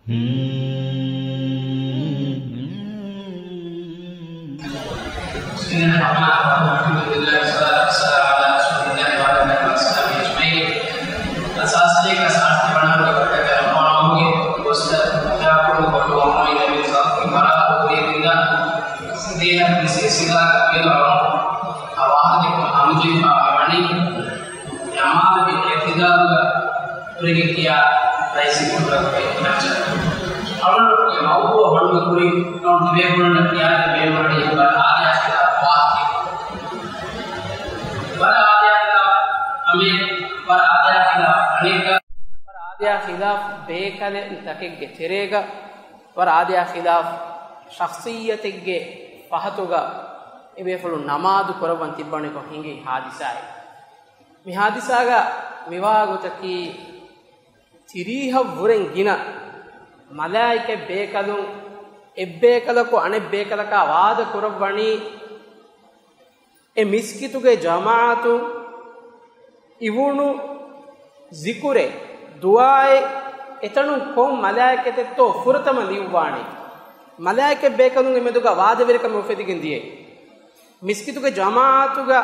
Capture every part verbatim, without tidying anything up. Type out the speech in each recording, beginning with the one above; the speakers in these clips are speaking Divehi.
بسم الله الرحمن الرحيم. الحمد لله والصلاة والسلام على رسول الله وعلى آله وصحبه أجمعين. އަސާސީގެ ސާސްތި ބަނާނުގެ ކޮޓަކަށް މައުލޫމުގެ ގޮސްލަ މުދާކުރު ގޮތު އޮމުނި ނަބީ ސައްލައްލާހު ޢަލައިހި ވަސައްލަމަ ވަރާ ކުރިޔަށް ދިންދާ ދީނަށް މި ސިލްސިލާގަ ވިޔަދު އަޅުން އަވާހަލެއް ހަމަޖެހިފާ ވަނީ ޖަމާޢަތުގެ އިޢުތިދާލުގަ ކުރިގެ ކިޔާ ރައީސީ ކުޑަކުރެ މައްޗަށް. އަޅުގަނޑުގެ މައުޟޫޢަށް ހޮނުމަކުރި އަޅުގަނޑު ތިބޭފުޅުންނަށް ކިޔާދޭން ބޭނުންވަނީ ވަރަށް އާދަޔާ ޚިލާފު ވާހަކައެއް. ވަރަށް އާދަޔާ ޚިލާފު އަމެއް، ވަރަށް އާދަޔާ ޚިލާފު އަނެއްކާ، ވަރަށް އާދަޔާ ޚިލާފު ބޭކަލެއް ތަކެއްގެ ތެރޭގަ، ވަރަށް އާދަޔާ ޚިލާފު ޝަޚްޞިއްޔަތެއްގެ ފަހަތުގަ އެބޭފުޅުން ނަމާދު ކުރައްވަން ތިއްބަވަނިކޮށް ހިނގި ހާދިސާއެއް. މި ހާދިސާގަ މިވާ ގޮތަކީ، ތިރީހަށް ވުރެން ގިނަ މަލާއިކަ ބޭކަލުން އެއްބޭކަލަކު އަނެއްބޭކަލަކާ ވާދަ ކުރައްވަނީ، އެ މިސްކިތުގެ ޖަމާޢަތު އިވުނު ޒިކުރެއް، ދުޢާއެއް، އެތަނުން ކޮން މަލާއިކަތެއްތޯ ފުރަތަމަ ލިޔުއްވާނީ؟ މަލާއިކަ ބޭކަލުންގެ މެދުގަ ވާދަވެރިކަމެއް އުފެދިގެން ދިޔައީ. މިސްކިތުގެ ޖަމާޢަތުގަ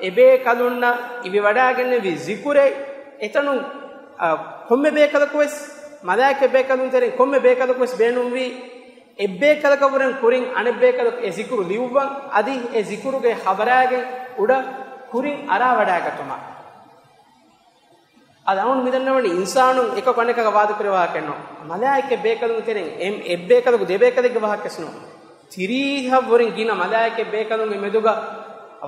އެބޭކަލުންނަށް އިވިވަޑާގެންނެވި ޒިކުރެއް އެތަނުން، އަ، ކޮންމެ ބޭކަލަކުވެސް، މަލާއިކަ ބޭކަލުން ތެރެއިން ކޮންމެ ބޭކަލަކުވެސް ބޭނުންވީ، އެއްބޭކަލަކަށްވުރެން ކުރިން އަނެއްބޭކަލަކު އެ ޒިކުރު ލިޔުއްވަން، އަދި އެ ޒިކުރުގެ ޚަބަރާގެން އުޑަ ކުރިން އަރާވަޑާގަތުމަށް. އަދި އަޅުން މިދަންނަވަނީ އިންސާނުން އެކަކު އަނެކަކަށް ވާދަކުރެވޭ ވާހަކައެއްނޫން. މަލާއިކަ ބޭކަލުން ތެރެއިން އެ-، އެއްބޭކަލަކު ދެބޭކަލެއްގެ ވާހަކަވެސްނޫން. ތިރީހަށްވުރެން ގިނަ މަލާއިކަ ބޭކަލުންގެ މެދުގަ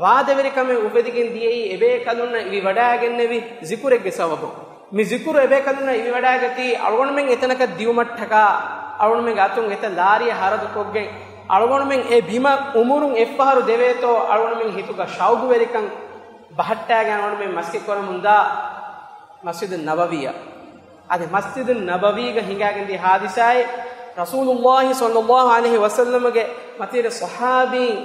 ވާދަވެރިކަމެއް އުފެދިގެން ދިޔައީ އެބޭކަލުންނަށް އިވިވަޑާގެންނެވި ޒިކުރެއްގެ ސަބަބުން. މި ޒިކުރު އެބޭކަލުންނަށް އިވިވަޑާގަތީ އަޅުގަނޑުމެން އެތަނަކަށް ދިއުމަށްޓަކާ އަޅުގަނޑުމެންގެ އަތުން އެތައް ލާރިއެއް ހަރަދުކޮށްގެން އަޅުގަނޑުމެން އެ ބިމަށް އުމުރުން އެއްފަހަރު ދެވޭތޯ އަޅުގަނޑުމެން ހިތުގަ ޝައުގުވެރިކަން ބަހައްޓާގެން އަޅުގަނޑުމެން މަސްކިތް ކުރަމުންދާ މަސްޖިދު ނަބަވީއަށް. އަދި މަސްޖިދު ނަބަވީގަ ހިނގާގެންދިޔަ ހާދިސާއެއް، ރަސޫލުﷲ ޞައްލަﷲ ޢަލައިހި ވަސައްލަމަގެ މަތިވެރި ޞަޙާބީން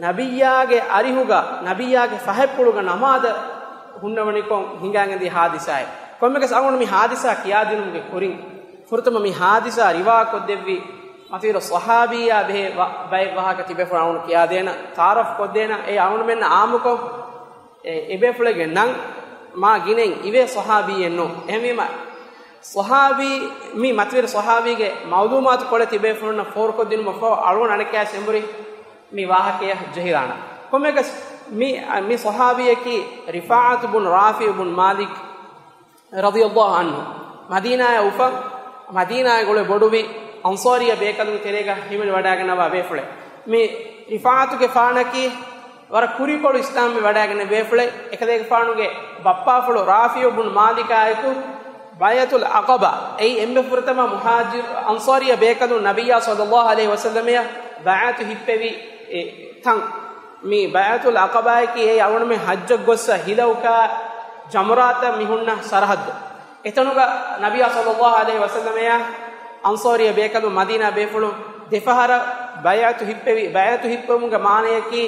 ނަބިއްޔާގެ އަރިހުގަ، ނަބިއްޔާގެ ފަހަތްޕުޅުގަ ނަމާދަށް ހުންނަވަނިކޮށް ހިނގާގެންދިޔަ ހާދިސާއެއް. ކޮންމެއަކަސް އަޅުގަނޑު މި ހާދިސާ ކިޔާދިނުމުގެ ކުރިން، ފުރަތަމަ މި ހާދިސާ ރިވާކޮށްދެއްވި މަތިވެރި ޞަޙާބީއާ ބެހޭ ވަ-، ބައެއް ވާހަކަ ތިބޭފުޅުން އަޅުގަނޑު ކިޔާދޭނަން، ތަޢާރަފް ކޮށްދޭނަން. އެ އަޅުގަނޑުމެންނަށް އާއްމުކޮށް، އެ، އެބޭފުޅެއްގެ ނަން މާ ގިނައިން އިވޭ ޞަޙާބީއެއްނު. އެހެންވީމަ، ޞަޙާބީ، މި މަތިވެރި ޞަޙާބީގެ މަޢުލޫމާތު ކޮޅެއް ތިބޭފުޅުންނަށް ފޯރުކޮށްދިނުމަށްފަހު، އަޅުގަނޑު އަނެއްކާވެސް އެނބުރި މި ވާހަކަޔަށް ޖެހިލާނަން. ކޮންމެއަކަސް މި، މި ޞަޙާބީއަކީ ރިފާޢަތު ބުން ރާފިޢު ބުން މާލިކް ރަޟިޔަﷲ ޢަންހު. މަދީނާއަށް އުފަން، މަދީނާއަށް އުޅެ ބޮޑުވި އަންޞާރިއްޔަ ބޭކަލުންގެ ތެރޭގަ ހިމެނިވަޑައިގަންނަވާ ބޭފުޅެއް. މި ރިފާޢަތުގެފާނަކީ ވަރަށް ކުރީކޮޅު އިސްލާމްވެ ވަޑައިގެންނެވި ބޭފުޅެއް. އެކަލޭގެފާނުގެ ބައްޕާފުޅު ރާފިޢު ބުން މާލިކާއެކު ބައިޢަތުލް ޢަޤަބާ، އެއީ އެންމެ ފުރަތަމަ މުހާޖިރު އަންޞާރިއްޔަ ބޭކަލުން ނަބިއްޔާ ޞައްލަﷲ ޢަލައިހި ވަސައްލަމައަށް ބައިޢަތު ހިއްޕެވި، އެ، ތަން. މި ބައިޢަތުލް ޢަޤަބާއަކީ އެއީ އަޅުގަނޑުމެން ޙައްޖަށް ގޮއްސަ ހިލައުކާ ޖަމްރާތަށް މި ހުންނަ ސަރަޙައްދު. އެތަނުގަ ނަބިއްޔާ ޞައްލަﷲ ޢަލައިހި ވަސައްލަމައާ އަންޞާރިއްޔަ ބޭކަލުން މަދީނާ ބޭފުޅުން ދެފަހަރަށް ބައިޢަތު ހިއްޕެވި. ބައިޢަތު ހިއްޕެވުމުގެ މާނަޔަކީ،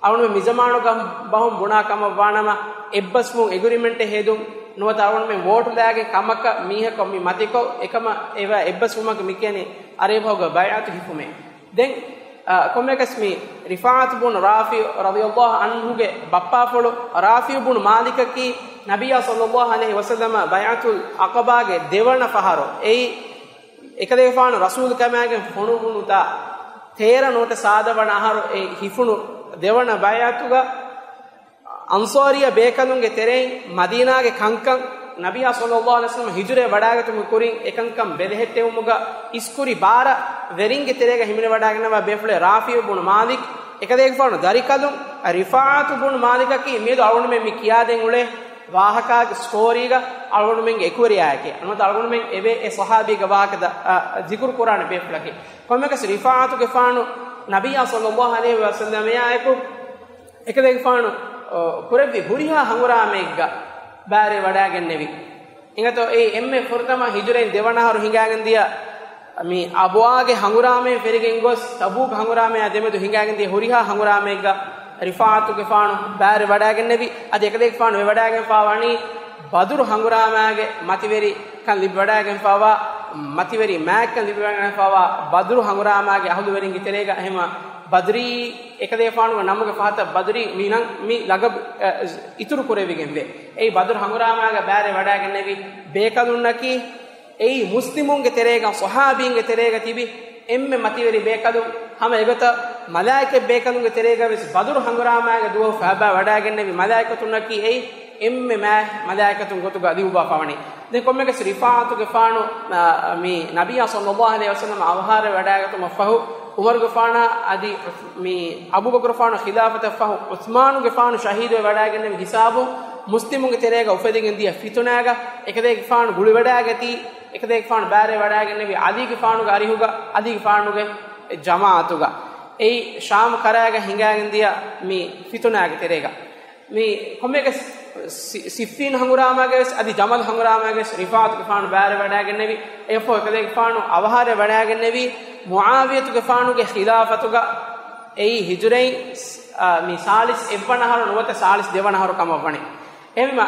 އަޅުގަނޑު މި ޒަމާނުގަ ބަހުން ބުނާ ކަމަށް ވާނަމަ، އެއްބަސްވުން، އެގްރިމެންޓެއް ހެދުން ނުވަތަ އަޅުގަނޑުމެން ވޯޓު ލައިގެން ކަމަކަށް މީހަކަށް މި މަތިކޮށް، އެކަމަށް އެވަ އެއްބަސްވުމަކަށް މި ކިޔަނީ ޢަރަބި ބަހުގަ ބައިޢަތު ހިފުމޭ. ދެން، އަ، ކޮންމެއަކަސް މި ރިފާޢަތު ބުން ރާފިޢު ރަޟިޔަﷲ ޢަންހުގެ ބައްޕާފުޅު ރާފިޢު ބުން މާލިކަކީ ނަބިއްޔާ ޞައްލަﷲ ޢަލައިހި ވަސައްލަމަ ބައިޢަތުލް ޢަޤަބާގެ ދެވަނަ ފަހަރު. އެއީ އެކަލޭގެފާނު ރަސޫލު ކަމާގެން ފޮނުވުނުތާ ތޭރަ ނުވަތަ ސާދަ ވަނަ އަހަރު އެ ހިފުނު ދެވަނަ ބައިޢަތުގަ އަންޞާރިއްޔަ ބޭކަލުންގެ ތެރެއިން މަދީނާގެ ކަންކަން، ނަބިއްޔާ ޞައްލަﷲ ޢަލައިހި ވަސައްލަމަ ހިޖުރައެއް ވަޑައިގަތުމުގެ ކުރިން އެކަންކަން ބެލެހެއްޓެވުމުގަ އިސްކުރި ބާރަ ވެރިންގެ ތެރޭގަ ހިމެނިވަޑައިގަންނަވާ ބޭފުޅެއް ރާފިޢު ބުނު މާލިކް. އެކަލޭގެފާނު ދަރިކަލުން ރިފާޢަތު ބުނު މާލިކަކީ މިއަދު އަޅުގަނޑުމެން މި ކިޔާދޭން އުޅޭ ވާހަކާގެ ސްޓޯރީގަ އަޅުގަނޑުމެންގެ އެކުވެރިޔާއެކޭ. ނުވަތަ އަޅުގަނޑުމެން އެވޭ އެ ޞަޙާބީގެ ވާހަކަ ދަ-، އަ، ޒިކުރު ކުރާނެ ބޭފުޅަކީ. ކޮންމެއަކަސް ރިފާޢަތުގެފާނު ނަބިއްޔާ ޞައްލަﷲ ޢަލައިހި ވަސައްލަމައާއެކު އެކަލޭގެފާނު، އަ، ކުރެއްވި ހުރިހާ ހަނގުރާމައެއްގަ ބައިވެރިވެވަޑައިގެންނެވި. އިނގޭތޯ އެއީ އެންމެ ފުރަތަމަ ހިޖުރައިން ދެވަނަ އަހަރު ހިނގާގެންދިޔަ މި އަބުވާގެ ހަނގުރާމައިން ފެރިގެން ގޮސް ތަބޫކް ހަނގުރާމައާ ދެމެދު ހިނގާގެންދިޔަ ހުރިހާ ހަނގުރާމައެއްގަ ރިފާޢަތުގެފާނު ބައިވެރިވެވަޑައިގެންނެވި. އަދި އެކަލޭގެފާނު ވެވަޑައިގެންފާވަނީ ބަދުރު ހަނގުރާމައިގެ މަތިވެރިކަން ލިބިވަޑައިގެންފާވާ މަތިވެރި މާތްކަން ލިބިވަޑައިގަނެފަވާ ބަދުރު ހަނގުރާމާގެ އަހުލުވެރިންގެ ތެރޭގަ، އެހެމަ ބަދުރީ އެކަލޭގެފާނުގެ ނަމުގެ ފަހަތަށް ބަދުރީ މި ނަން މި ލަގަބު، އަ، އިތުރު ކުރެވިގެންވޭ. އެއީ ބަދުރު ހަނގުރާމާގަ ބާރެއް ވަޑައިގެންނެވި ބޭކަލުންނަކީ، އެއީ މުސްލިމުންގެ ތެރޭގަ، ޞަޙާބީންގެ ތެރޭގަ ތިބި އެންމެ މަތިވެރި ބޭކަލުން. ހަމަ އެގޮތަށް މަލާއިކަތް ބޭކަލުންގެ ތެރޭގަ ވެސް ބަދުރު ހަނގުރާމާގެ ދުވަހު ފައިބާ ވަޑައިގެންނެވި މަލާއިކަތުންނަކީ އެއީ އެންމެ މާތް މަލާއިކަތުން ގޮތުގަ ލިޔުއްވާފަވަނީ. ދެން ކޮންމެއަކަސް ރިފާޢަތުގެފާނު، އާ، މި ނަބިއްޔާ ޞައްލައްލާހު ޢަލައިހި ވަސައްލަމަ އަވަހާރަވެވަޑައިގަތުމަށްފަހު، ޢުމަރުގެފާނާ އަދި މި އަބޫބަކުރުގެފާނު ޚިލާފަތަށްފަހު، ޢުޘްމާނުގެފާނު ޝަހީދުވެވަޑައިގެންނެވި ހިސާބުން، މުސްލިމުންގެ ތެރޭގަ އުފެދިގެން ދިޔަ ފިތުނާގަ، އެކަލޭގެފާނު ގުޅިވަޑައިގަތީ، އެކަލޭގެފާނު ބާރެއް ވަޑައިގެންނެވި ޢަލީގެފާނުގެ އަރިހުގަ، ޢަލީގެފާނުގެ ޖަމާޢަތުގަ. އެއީ ޝާމް ކަރައިގަ ހިނގައިގެން ދިޔަ މި ފިތުނާގެ ތެރޭގަ. މި ކޮންމެއަކަސް ސި-، ސިއްފީން ހަނގުރާމާގަ ވެސް އަދި ޖަމަލް ހަނގުރާމާގަ ވެސް ރިފާޢަތުގެފާނު ބާރެއް ވަޑައިގެންނެވި. އެއަށްފަހު އެކަލޭގެފާނު އަވަހާރަވެވަޑައިގެންނެވީ މުޢާވިޔަތުގެފާނުގެ ޚިލާފަތުގަ. އެއީ ހިޖުރައިން، އާ، މި ސާޅީސް އެއްވަނަ އަހަރު ނުވަތަ ސާޅީސް ދެވަނަ އަހަރު ކަމަށްވަނީ. އެހެންވީމަ،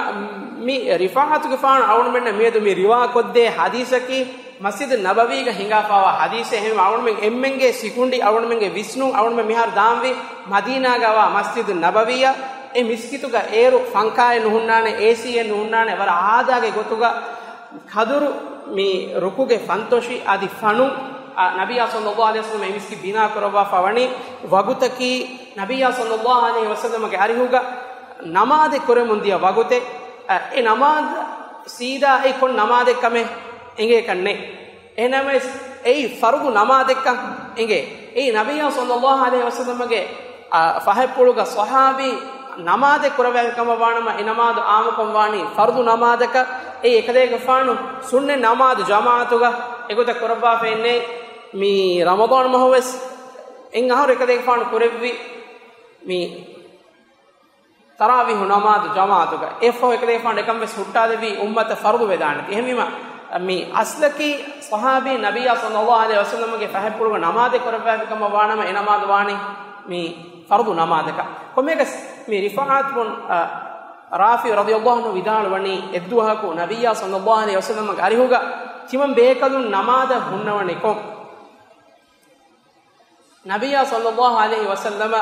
މި ރިފާޢަތުގެފާނު އަޅުގަނޑުމެންނަށް މިއަދު މި ރިވާ ކޮށްދޭ ޙަދީޘަކީ މަސްޖިދު ނަބަވީގަ ހިނގާފައިވާ ޙަދީޘެއް. އެހެންވީމަ އަޅުގަނޑުމެން އެންމެންގެ ސިކުނޑި، އަޅުގަނޑުމެންގެ ވިސްނުން، އަޅުގަނޑުމެން މިހާރު ދާންވީ މަދީނާގަވާ މަސްޖިދު ނަބަވީއަށް. އެ މިސްކިތުގަ އޭރު ފަންކާއެއް ނުހުންނާނެ، އޭސީއެއް ނުހުންނާނެ، ވަރަށް އާދައިގެ ގޮތުގަ ކަދުރު މި ރުކުގެ ފަންތޮށި އަދި ފަނުން، އާ، ނަބިއްޔާ ޞައްލައްލާހު ޢަލައިހި ވަސައްލަމަ އެ މިސްކިތް ބިނާ ކުރައްވާފަ ވަނީ ވަގުތަކީ، ނަބިއްޔާ ޞައްލައްލާހު ޢަލައިހި ވަސައްލަމަގެ އަރިހުގަ ނަމާދެއް ކުރެމުން ދިޔަ ވަގުތެއް. އަ، އެ ނަމާދު ސީދާ އެއީ ކޮން ނަމާދެއްކަމެއް އެނގޭކަށް ނެތް. އެހެންނަމަވެސް، އެއީ ފަރުޟު ނަމާދެއްކަން އެނގޭ. އެއީ ނަބިއްޔާ ޞައްލައްލާހު ޢަލައިހި ވަސައްލަމަގެ، އަ، ފަހަތްޕުޅުގަ ޞަޙާބީ ނަމާދެއް ކުރައްވާފި ކަމަށް ވާނަމަ، އެ ނަމާދު ޢާއްމުކޮށް ވާނީ ފަރުޟު ނަމާދަކަށް. އެއީ އެކަލޭގެފާނު ސުންނަތް ނަމާދު ޖަމާޢަތުގަ އެގޮތަށް ކުރައްވާފައެއް ނެތް. މި ރަމަޟާން މަހުވެސް އެއް އަހަރު އެކަލޭގެފާނު ކުރެއްވި މި ތަރާވީޙު ނަމާދު ޖަމާޢަތުގަ. އެއަށްފަހު އެކަލޭގެފާނު އެކަން ވެސް ހުއްޓާލެއްވީ އުއްމަތަށް ފަރުޟު ވެދާނެތީ. އެހެންވީމަ، މި އަސްލަކީ ޞަޙާބީ ނަބިއްޔާ ޞައްލައްލާހު ޢަލައިހި ވަސައްލަމަގެ ފަހަތްޕުޅުގަ ނަމާދެއް ކުރައްވާފި ކަމަށް ވާނަމަ، އެ ނަމާދު ވާނީ މި ފަރުޟު ނަމާދަކަށް. ކޮންމެއަކަސް މި ރިފާޢަތު ބުން، އަ، ރާފިޢު ރަޟިޔައްލާހު ޢަންހު ވިދާޅުވަނީ، އެއްދުވަހަކު ނަބިއްޔާ ޞައްލައްލާހު ޢަލައިހި ވަސައްލަމަގެ އަރިހުގަ ތިމަން ބޭކަލުން ނަމާދަށް ހުންނަވަނިކޮށް، ނަބިއްޔާ ޞައްލައްލާހު ޢަލައިހި ވަސައްލަމަ،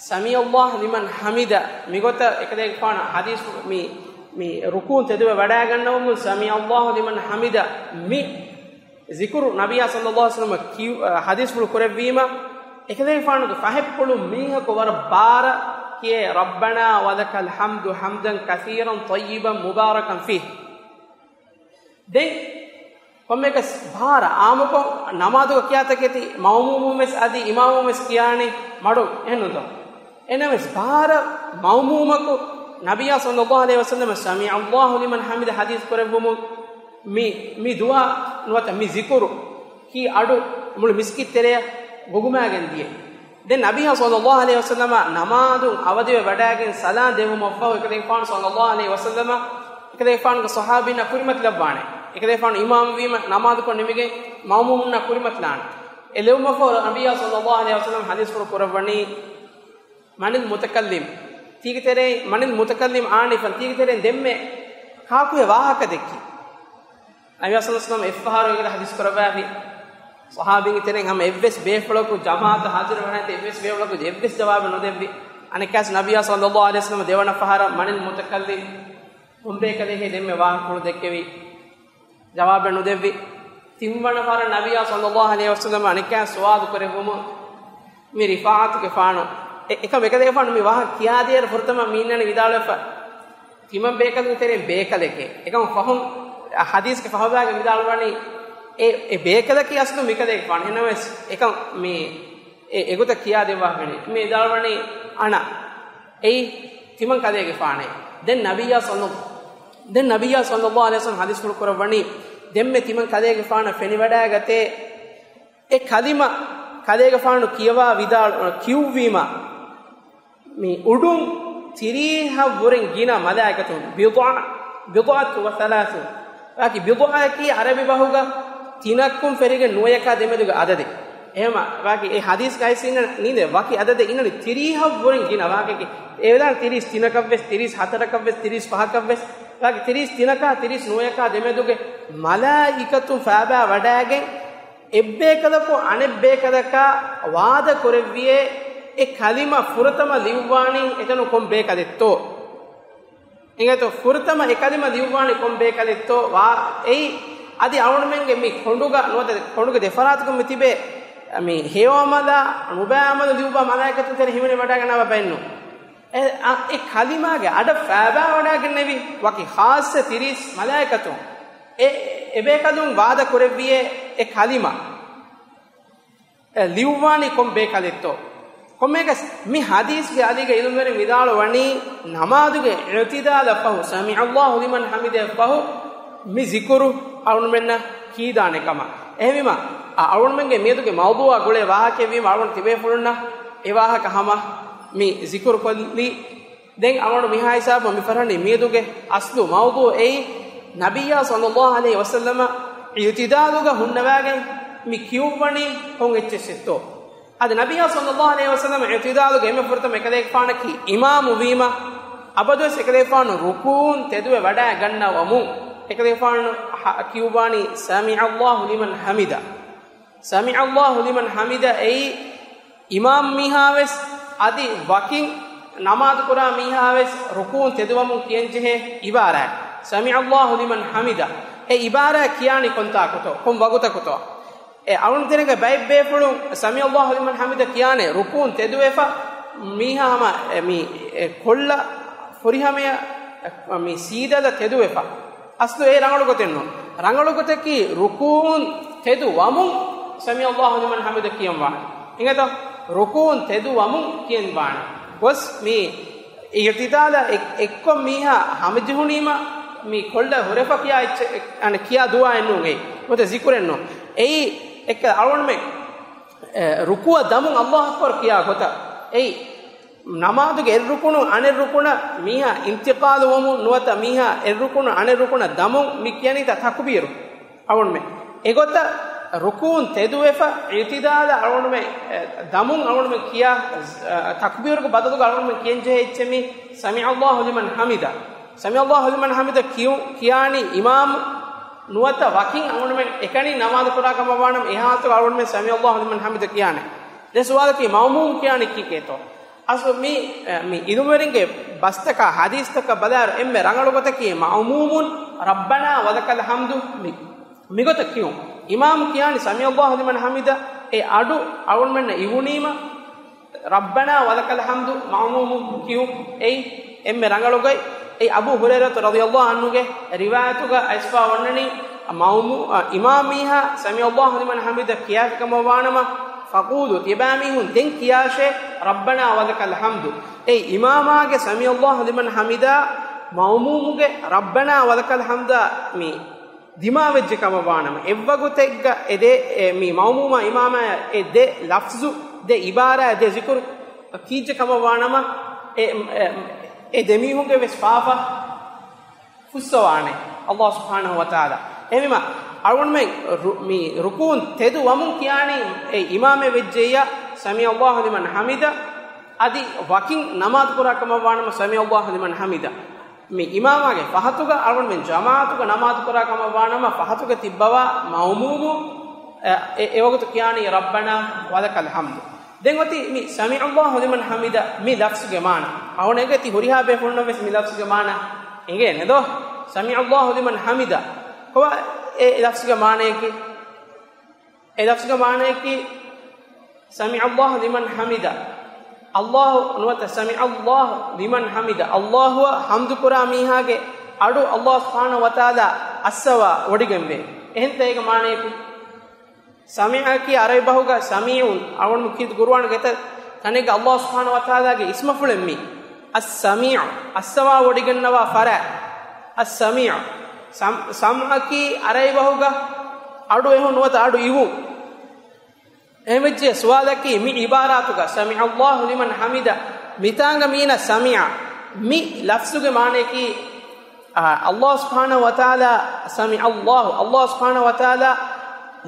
"ސަމިޢައްލާހު ލިމަން ޙަމިދަ" މިގޮތަށް އެކަލޭގެފާނު ޙަދީޘް މި، މި ރުކޫޢުން ތެދުވެ ވަޑައިގަންނަވަމުން، "ސަމިޢައްލާހު ލިމަން ޙަމިދަ" މި ޒިކުރު ނަބިއްޔާ ޞައްލައްލާހު ޢަލައިހި ވަސައްލަމަ ކިޔު-، އަ، ޙަދީޘްފުޅު ކުރެއްވީމަ، އެކަލޭގެފާނުގެ ފަހަތްޕުޅުން މީހަކު ވަރަށް ބާރަށް ކިޔޭ، "ރައްބަނާ ވަލަކަލް ޙަމްދު ޙަމްދަން ކަޘީރަން ޠައްޔިބަން މުބާރަކަން ފީހި." ދެން ކޮންމެއަކަސް ބާރަށް ޢާއްމުކޮށް ނަމާދުގަ ކިޔާތަކެތި މައުމޫމުން ވެސް އަދި އިމާމުން ވެސް ކިޔާނީ މަޑުން، އެހެންނޫންތޯ؟ އެހެންނަމަވެސް ބާރަށް މައުމޫމަކު ނަބިއްޔާ ޞައްލައްލާހު ޢަލައިހި ވަސައްލަމަ "ސަމިޢައްލާހު ލިމަން ޙަމިދަ" ޙަދީޘް ކުރެއްވުމުން މި، މި ދުޢާ ނުވަތަ މި ޒިކުރު ކީ އަޑު މުޅި މިސްކިތް ތެރެއަށް ގުގުމާގެން ދިޔަ. ދެން ނަބިއްޔާ ޞައްލައްލާހު ޢަލައިހި ވަސައްލަމަ ނަމާދުން އަވަދިވެ ވަޑައިގެން ސަލާން ދެއްވުމަށްފަހު، އެކަލޭގެފާނު ޞައްލައްލާހު ޢަލައިހި ވަސައްލަމަ އެކަލޭގެފާނުގެ ޞަޙާބީންނާ ކުރިމަތިލައްވާނެ. އެކަލޭގެފާނު އިމާމު ވީމަ ނަމާދުކޮށް ނިމިގެން މައުމޫމުންނާ ކުރިމަތިލާނެ. އެ ލެވުމަށްފަހު ނަބިއްޔާ ޞައްލައްލާހު ޢަލައިހި ވަސައްލަމަ ޙަދީޘްފުޅު ކުރައްވަނީ، "މަނިލް މުތަކައްލިމް؟" ތީގެ ތެރެއިން މަނިލް މުތަކައްލިމް އާނިފަން؟ ތީގެ ތެރެއިން ދެންމެ ކާކުހޭ ވާހަކަ ދެއްކީ؟ ނަބިއްޔާ ޞައްލައްލާހު ޢަލައިހި ވަސައްލަމަ އެއްފަހަރު އެގޮތަށް ޙަދީޘް ކުރައްވާފި. ޞަޙާބީންގެ ތެރެއިން ހަމަ އެއްވެސް ބޭފުޅަކު ޖަމާޢަތަށް ޙާޟިރު ވާނެތީ، އެއްވެސް ބޭފުޅަކު އެއްވެސް ޖަވާބެއް ނުދެއްވި. އަނެއްކާސް ނަބިއްޔާ ޞައްލައްލާހު ޢަލައިހި ވަސައްލަމަ ދެވަނަ ފަހަރަށް "މަނިލް މުތަކައްލިމް؟" ކޮންބޭކަލެއްހޭ ދެންމެ ވާހަކަފުޅު ދެއްކެވި؟ ޖަވާބެއް ނުދެއްވި. ތިންވަނަ ފަހަރަށް ނަބިއްޔާ ޞައްލައްލާހު ޢަލައިހި ވަސައްލަމަ އަނެއްކާ ސުވާލު ކުރެއްވުމުން، މި ރިފާޢަތުގެފާނު އެ-، އެކަމަކު އެކަލޭގެފާނު މި ވާހަކަ ކިޔާދިޔައިރު ފުރަތަމަ މީންނަނީ ވިދާޅުވެފަ، ތިމަން ބޭކަލުންގެ ތެރެއިން ބޭކަލެކޭ. އެކަމަކު ފަހުން ޙަދީޘްގެ ފަހުބައިގަ ވިދާޅުވަނީ އެ، އެ ބޭކަލަކީ އަސްލު މިކަލޭގެފާނު. އެހެންނަމަވެސް އެކަން މި އެ-، އެގޮތަށް ކިޔާދެއްވާފަ ވަނީ. މި ވިދާޅުވަނީ އަނަ. އެއީ ތިމަން ކަލޭގެފާނޭ. ދެން ނަބިއްޔާ ޞައްލަ-، ދެން ނަބިއްޔާ ޞައްލައްލާހު ޢަލައިހި ވަސައްލަމަ ޙަދީޘްފުޅު ކުރައްވަނީ، ދެންމެ ތިމަން ކަލޭގެފާނަށް ފެނިވަޑައިގަތޭ، އެ ކަލިމަ ކަލޭގެފާނު ކިޔަވާ ވިދާޅު-، ކިޔުއްވީމަ، މި އުޑުން ތިރީހަށް ވުރެން ގިނަ މަލާއިކަތުން، ބިޟްޢަ، ބިޟްޢަތު ވަ ސަލާސޫން. ވާކި ބިޟްޢައަކީ ޢަރަބި ބަހުގަ ތިނަކުން ފެށިގެން ނުވަޔަކާ ދެމެދުގެ އަދަދެއް. އެހެމަ ވާކި އެ ޙަދީޘްގަ އައިސް އިންނަ ނީނދެ ވަކި އަދަދެއް އިންނަނީ ތިރީހަށް ވުރެން ގިނަ ވާކި. އެ ވެދާނެ ތިރީސް ތިނަކަށްވެސް، ތިރީސް ހަތަރަކަށްވެސް، ތިރީސް ފަހަކަށްވެސް. ތިރީސް ތިނަކާ ތިރީސް ނުވަޔަކާ ދެމެދުގެ މަލާއިކަތުން ފައިބާ ވަޑައިގެން އެއްބޭކަލަކު އަނެއްބޭކަލަކާ ވާދަ ކުރެއްވިއޭ، އެ ކަލިމަ ފުރަތަމަ ލިޔުއްވާނީ އެތަނު ކޮން ބޭކަލެއްތޯ؟ އިނގޭތޯ، ފުރަތަމަ އެ ކަލިމަ ލިޔުއްވާނީ ކޮން ބޭކަލެއްތޯ؟ ވާ އެއީ އަދި އަޅުގަނޑުމެންގެ މި ކޮނޑުގަ ނުވަތަ ކޮނޑުގެ ދެފަރާތުގަ މި ތިބޭ މި ހެޔޮ އަމަލާ ނުބައި އަމަލު ލިޔުއްވާ މަލާއިކަތުން ތެރެ ހިމެނި ވަޑައިގަންނަވާ ބައެއްނު. އެ، އަ، އެ ކަލިމާގެ އަޑަށް ފައިބާ ވަޑައިގެންނެވި ވަކި ޚާއްޞަ ތިރީސް މަލާއިކަތުން އެ، އެބޭކަލުން ވާދަ ކުރެއްވިއޭ އެ ކަލިމަ އެ ލިޔުއްވާނީ ކޮން ބޭކަލެއްތޯ؟ ކޮންމެއަކަސް މި ޙަދީޘްގެ އަލީގަ ޢިލްމުވެރިން ވިދާޅުވަނީ ނަމާދުގެ އިޢުތިދާލަށް ފަހު، ސަމިޢަﷲ ލިމަން ޙަމިދަށް ފަހު މި ޒިކުރު އަޅުގަނޑުމެންނަށް ކީދާނެ ކަމަށް. އެހެންވީމަ، އަ، އަޅުގަނޑުމެންގެ މިއަދުގެ މައުޟޫޢާ ގުޅޭ ވާހަކައެއްވީމަ، އަޅުގަނޑު ތިބޭފުޅުންނަށް އެ ވާހަކަ ހަމަ މި ޒިކުރު ކޮށްލީ. ދެން އަޅުގަނޑު މިހާ ހިސާބުން މި ފަށަނީ މިއަދުގެ އަސްލު މައުޟޫޢު އެއީ، ނަބިއްޔާ ޞައްލަﷲ ޢަލައިހި ވަސައްލަމަ އިޢުތިދާލުގަ ހުންނަވާގެން މި ކިޔުއްވަނީ ކޮން އެއްޗެއްސެއްތޯ؟ އަދި ނަބިއްޔާ ޞައްލަﷲ ޢަލައިހި ވަސައްލަމަ އިޢުތިދާލުގަ އެންމެ ފުރަތަމަ އެކަލޭގެފާނަކީ އިމާމު ވީމަ، އަބަދުވެސް އެކަލޭގެފާނު ރުކޫޢުން ތެދުވެ ވަޑައިގަންނަވަމުން އެކަލޭގެފާނު ހަ-، ކިޔުއްވާނީ ސަމިޢަﷲ ލިމަން ޙަމިދަ. ސަމިޢަﷲ ލިމަން ޙަމިދަ އެއީ އިމާމް މީހާވެސް އަދި ވަކިން ނަމާދު ކުރާ މީހާވެސް ރުކޫޢުން ތެދުވަމުން ކިޔަންޖެހޭ އިބާރާތް، ސަމިޢަﷲ ލިމަން ޙަމިދަ. އެ އިބާރާތް ކިޔާނީ ކޮންތާކުތޯ؟ ކޮން ވަގުތަކުތޯ؟ އެ އަޅުންތެރޭގެ ބައެއް ބޭފުޅުން ސަމިޢަﷲ ލިމަން ޙަމިދަ ކިޔާނެ ރުކޫޢުން ތެދުވެފަ، މީހާ ހަމަ އެ މި އެ ކޮށްލަ ފުރިހަމަޔަށް މި ސީދަލަ ތެދުވެފަ. އަސްލު އެ ރަނގަޅު ގޮތެއް ނޫން. ރަނގަޅު ގޮތަކީ ރުކޫޢުން ތެދު ވަމުން ސަމިޢަﷲ ލިމަން ޙަމިދަ ކިޔަން ވާނެ. އިނގޭތޯ؟ ރުކޫޢުން ތެދު ވަމުން ކިޔަން ވާނެ. ގޮސް މި އިޢުތިދާލަށް އެ-، އެއްކޮށް މީހާ ހަމަޖެހުނީމަ މި ކޮށްލަ ހުރެފަ ކިޔާ އެއްޗެއް، އަނެއް ކިޔާ ދުޢާއެއް ނޫން އެއީ. ނުވަތަ ޒިކުރެއް ނޫން. އެއީ އެއްކަލަ އަޅުގަނޑުމެން، އެ، ރުކޫޢަށް ދަމުން ﷲ އަކްބަރު ކިޔާ ގޮތަށް އެއީ. ނަމާދުގެ އެއް ރުކުނު އަނެއް ރުކުނަށް މީހާ އިންތިޤާލު ވަމުން ނުވަތަ މީހާ އެއް ރުކުނު އަނެއް ރުކުނަށް ދަމުން މި ކިޔަނީތާ ތަކުބީރު. އަޅުގަނޑުމެން އެގޮތަށް ރުކޫޢުން ތެދުވެފަ، އިޢުތިދާލަށް އަޅުގަނޑުމެން، އެ، ދަމުން އަޅުގަނޑުމެން ކިޔާ، އެ، ތަކުބީރުގެ ބަދަލުގަ އަޅުގަނޑުމެން ކިޔަންޖެހޭ އެއްޗެއް މި ސަމިޢަﷲ ލިމަން ޙަމިދަ. ސަމިޢަﷲ ލިމަން ޙަމިދަ ކިޔު-، ކިޔާނީ އިމާމު ނުވަތަ ވަކިން އަޅުގަނޑުމެން އެކަނި ނަމާދު ކުރާ ކަމަށް ވާނަމަ، އެ ޙާލަތުގަ އަޅުގަނޑުމެން ސަމިޢަﷲ ލިމަން ޙަމިދަ ކިޔާނެ. ދެން ސުވާލަކީ މައުމޫމު ކިޔާނީ ކީކޭތޯ؟ އަސްލު މި، މި ޢިލްމުވެރިންގެ ބަސްތަކާ ޙަދީޘްތަކަށް ބަލާއިރު އެންމެ ރަނގަޅު ގޮތަކީ މައުމޫމުން ރައްބަނާ ވަލަކަލް ޙަމްދު މި، މިގޮތަށް ކިޔުން. އިމާމު ކިޔާނީ ސަމިޢަﷲ ލިމަން ޙަމިދަ، އެ އަޑު އަޅުގަނޑުމެންނަށް އިވުނީމަ، ރައްބަނާ ވަލަކަލް ޙަމްދު މައުމޫމުން ކިޔުން އެއީ އެންމެ ރަނގަޅު ގޮތް. އެއީ އަބޫ ހުރައިރަތު ރަޟިޔަﷲ ޢަންހުގެ ރިވާޔަތުގަ އައިސްފާ ވަންނަނީ، މައުމޫ-، އިމާމް މީހާ ސަމިޢަﷲ ލިމަން ޙަމިދަ ކިޔާފި ކަމަށް ވާނަމަ، ފަޤޫލޫ، ތިޔަބައިމީހުން ދެން ކިޔާށޭ، ރައްބަނާ ވަލަކަލް ޙަމްދު. އެ އިމާމާގެ ސަމިޢަﷲ ލިމަން ޙަމިދާ މައުމޫމުގެ ރައްބަނާ ވަލަކަލް ޙަމްދާ މި ދިމާވެއްޖެ ކަމަށް ވާނަމަ، އެއްވަގުތެއްގަ އެ ދެ، އެ މި މައުމޫމާ އިމާމާ އެ ދެ ލަފްޒު، ދެ އިބާރާ، ދެ ޒިކުރު ކީއްޖެ ކަމަށް ވާނަމަ، އެ، އެ، އެ ދެމީހުންގެ ވެސް ފާފަ ފުއްސަވާނެ ﷲ ސުބްޙާނަހޫ ވަތަޢާލާ. އެހެންވީމަ، އަޅުގަނޑުމެން ރު-، މި ރުކޫޢުން ތެދު ވަމުން ކިޔާނީ އެ އިމާމެއް ވެއްޖެއްޔާ، ސަމިޢަﷲ ލިމަން ޙަމިދަ، އަދި ވަކިން ނަމާދު ކުރާ ކަމަށް ވާނަމަ، ސަމިޢަﷲ ލިމަން ޙަމިދަ. މި އިމާމާގެ ފަހަތުގަ އަޅުގަނޑުމެން ޖަމާޢަތުގަ ނަމާދު ކުރާ ކަމަށް ވާނަމަ، ފަހަތުގަ ތިއްބަވާ މައުމޫމު، އެ، އެ، އެވަގުތު ކިޔާނީ ރައްބަނާ ވަލަކަލް ޙަމްދު. ދެން އޮތީ މި ސަމިޢަﷲ ލިމަން ޙަމިދަ މި ލަފްޒުގެ މާނަ. އަހުނެގެ ތި ހުރިހާ ބޭފުޅުންނަށް ވެސް މި ލަފްޒުގެ މާނަ އެނގޭނެ ދޯ؟ ސަމިޢަﷲ ލިމަން ޙަމިދަ. ކޮބާ އެ ލަފްޒުގެ މާނަޔަކީ؟ އެ ލަފްޒުގެ މާނަޔަކީ، ސަމިޢަﷲ ލިމަން ޙަމިދަ. ﷲ ނުވަތަ ސަމިޢަﷲ ލިމަން ޙަމިދަ. ﷲ އަށް ޙަމްދު ކުރާ މީހާގެ އަޑު ﷲ ސުބްޙާނަހޫ ވަތަޢާލާ އައްސަވާ ވޮޑިގެންވޭ. އެހެންތަ އޭގެ މާނަޔަކީ؟ ސަމިޢަކީ ޢަރަބި ބަހުގަ ސަމީޢުން، އަޅުގަނޑު ކީރިތި ގުރުއާނުގެ ތަ-، ތަނެއްގަ ﷲ ސުބްޙާނަހޫ ވަތަޢާލާގެ އިސްމަފުޅެއް މީ. އައްސަމީޢު، އައްސަވާ ވޮޑިގަންނަވާ ފަރާތް. އައްސަމީޢު. ސަމް-، ސަމްޢަކީ ޢަރަބި ބަހުގަ އަޑު އެހުން ނުވަތަ އަޑު އިވުން. އެހެންވެއްޖެ ސުވާލަކީ މި ޢިބާރާތުގަ ސަމިޢަﷲ ލިމަން ޙަމިދަ، މިތާނގަ މީނަ ސަމިޢަ މި ލަފްޒުގެ މާނަޔަކީ، އާ، ﷲ ސުބްޙާނަހޫ ވަތަޢާލާ، ސަމިޢަﷲ، ﷲ ސުބްޙާނަހޫ ވަތަޢާލާ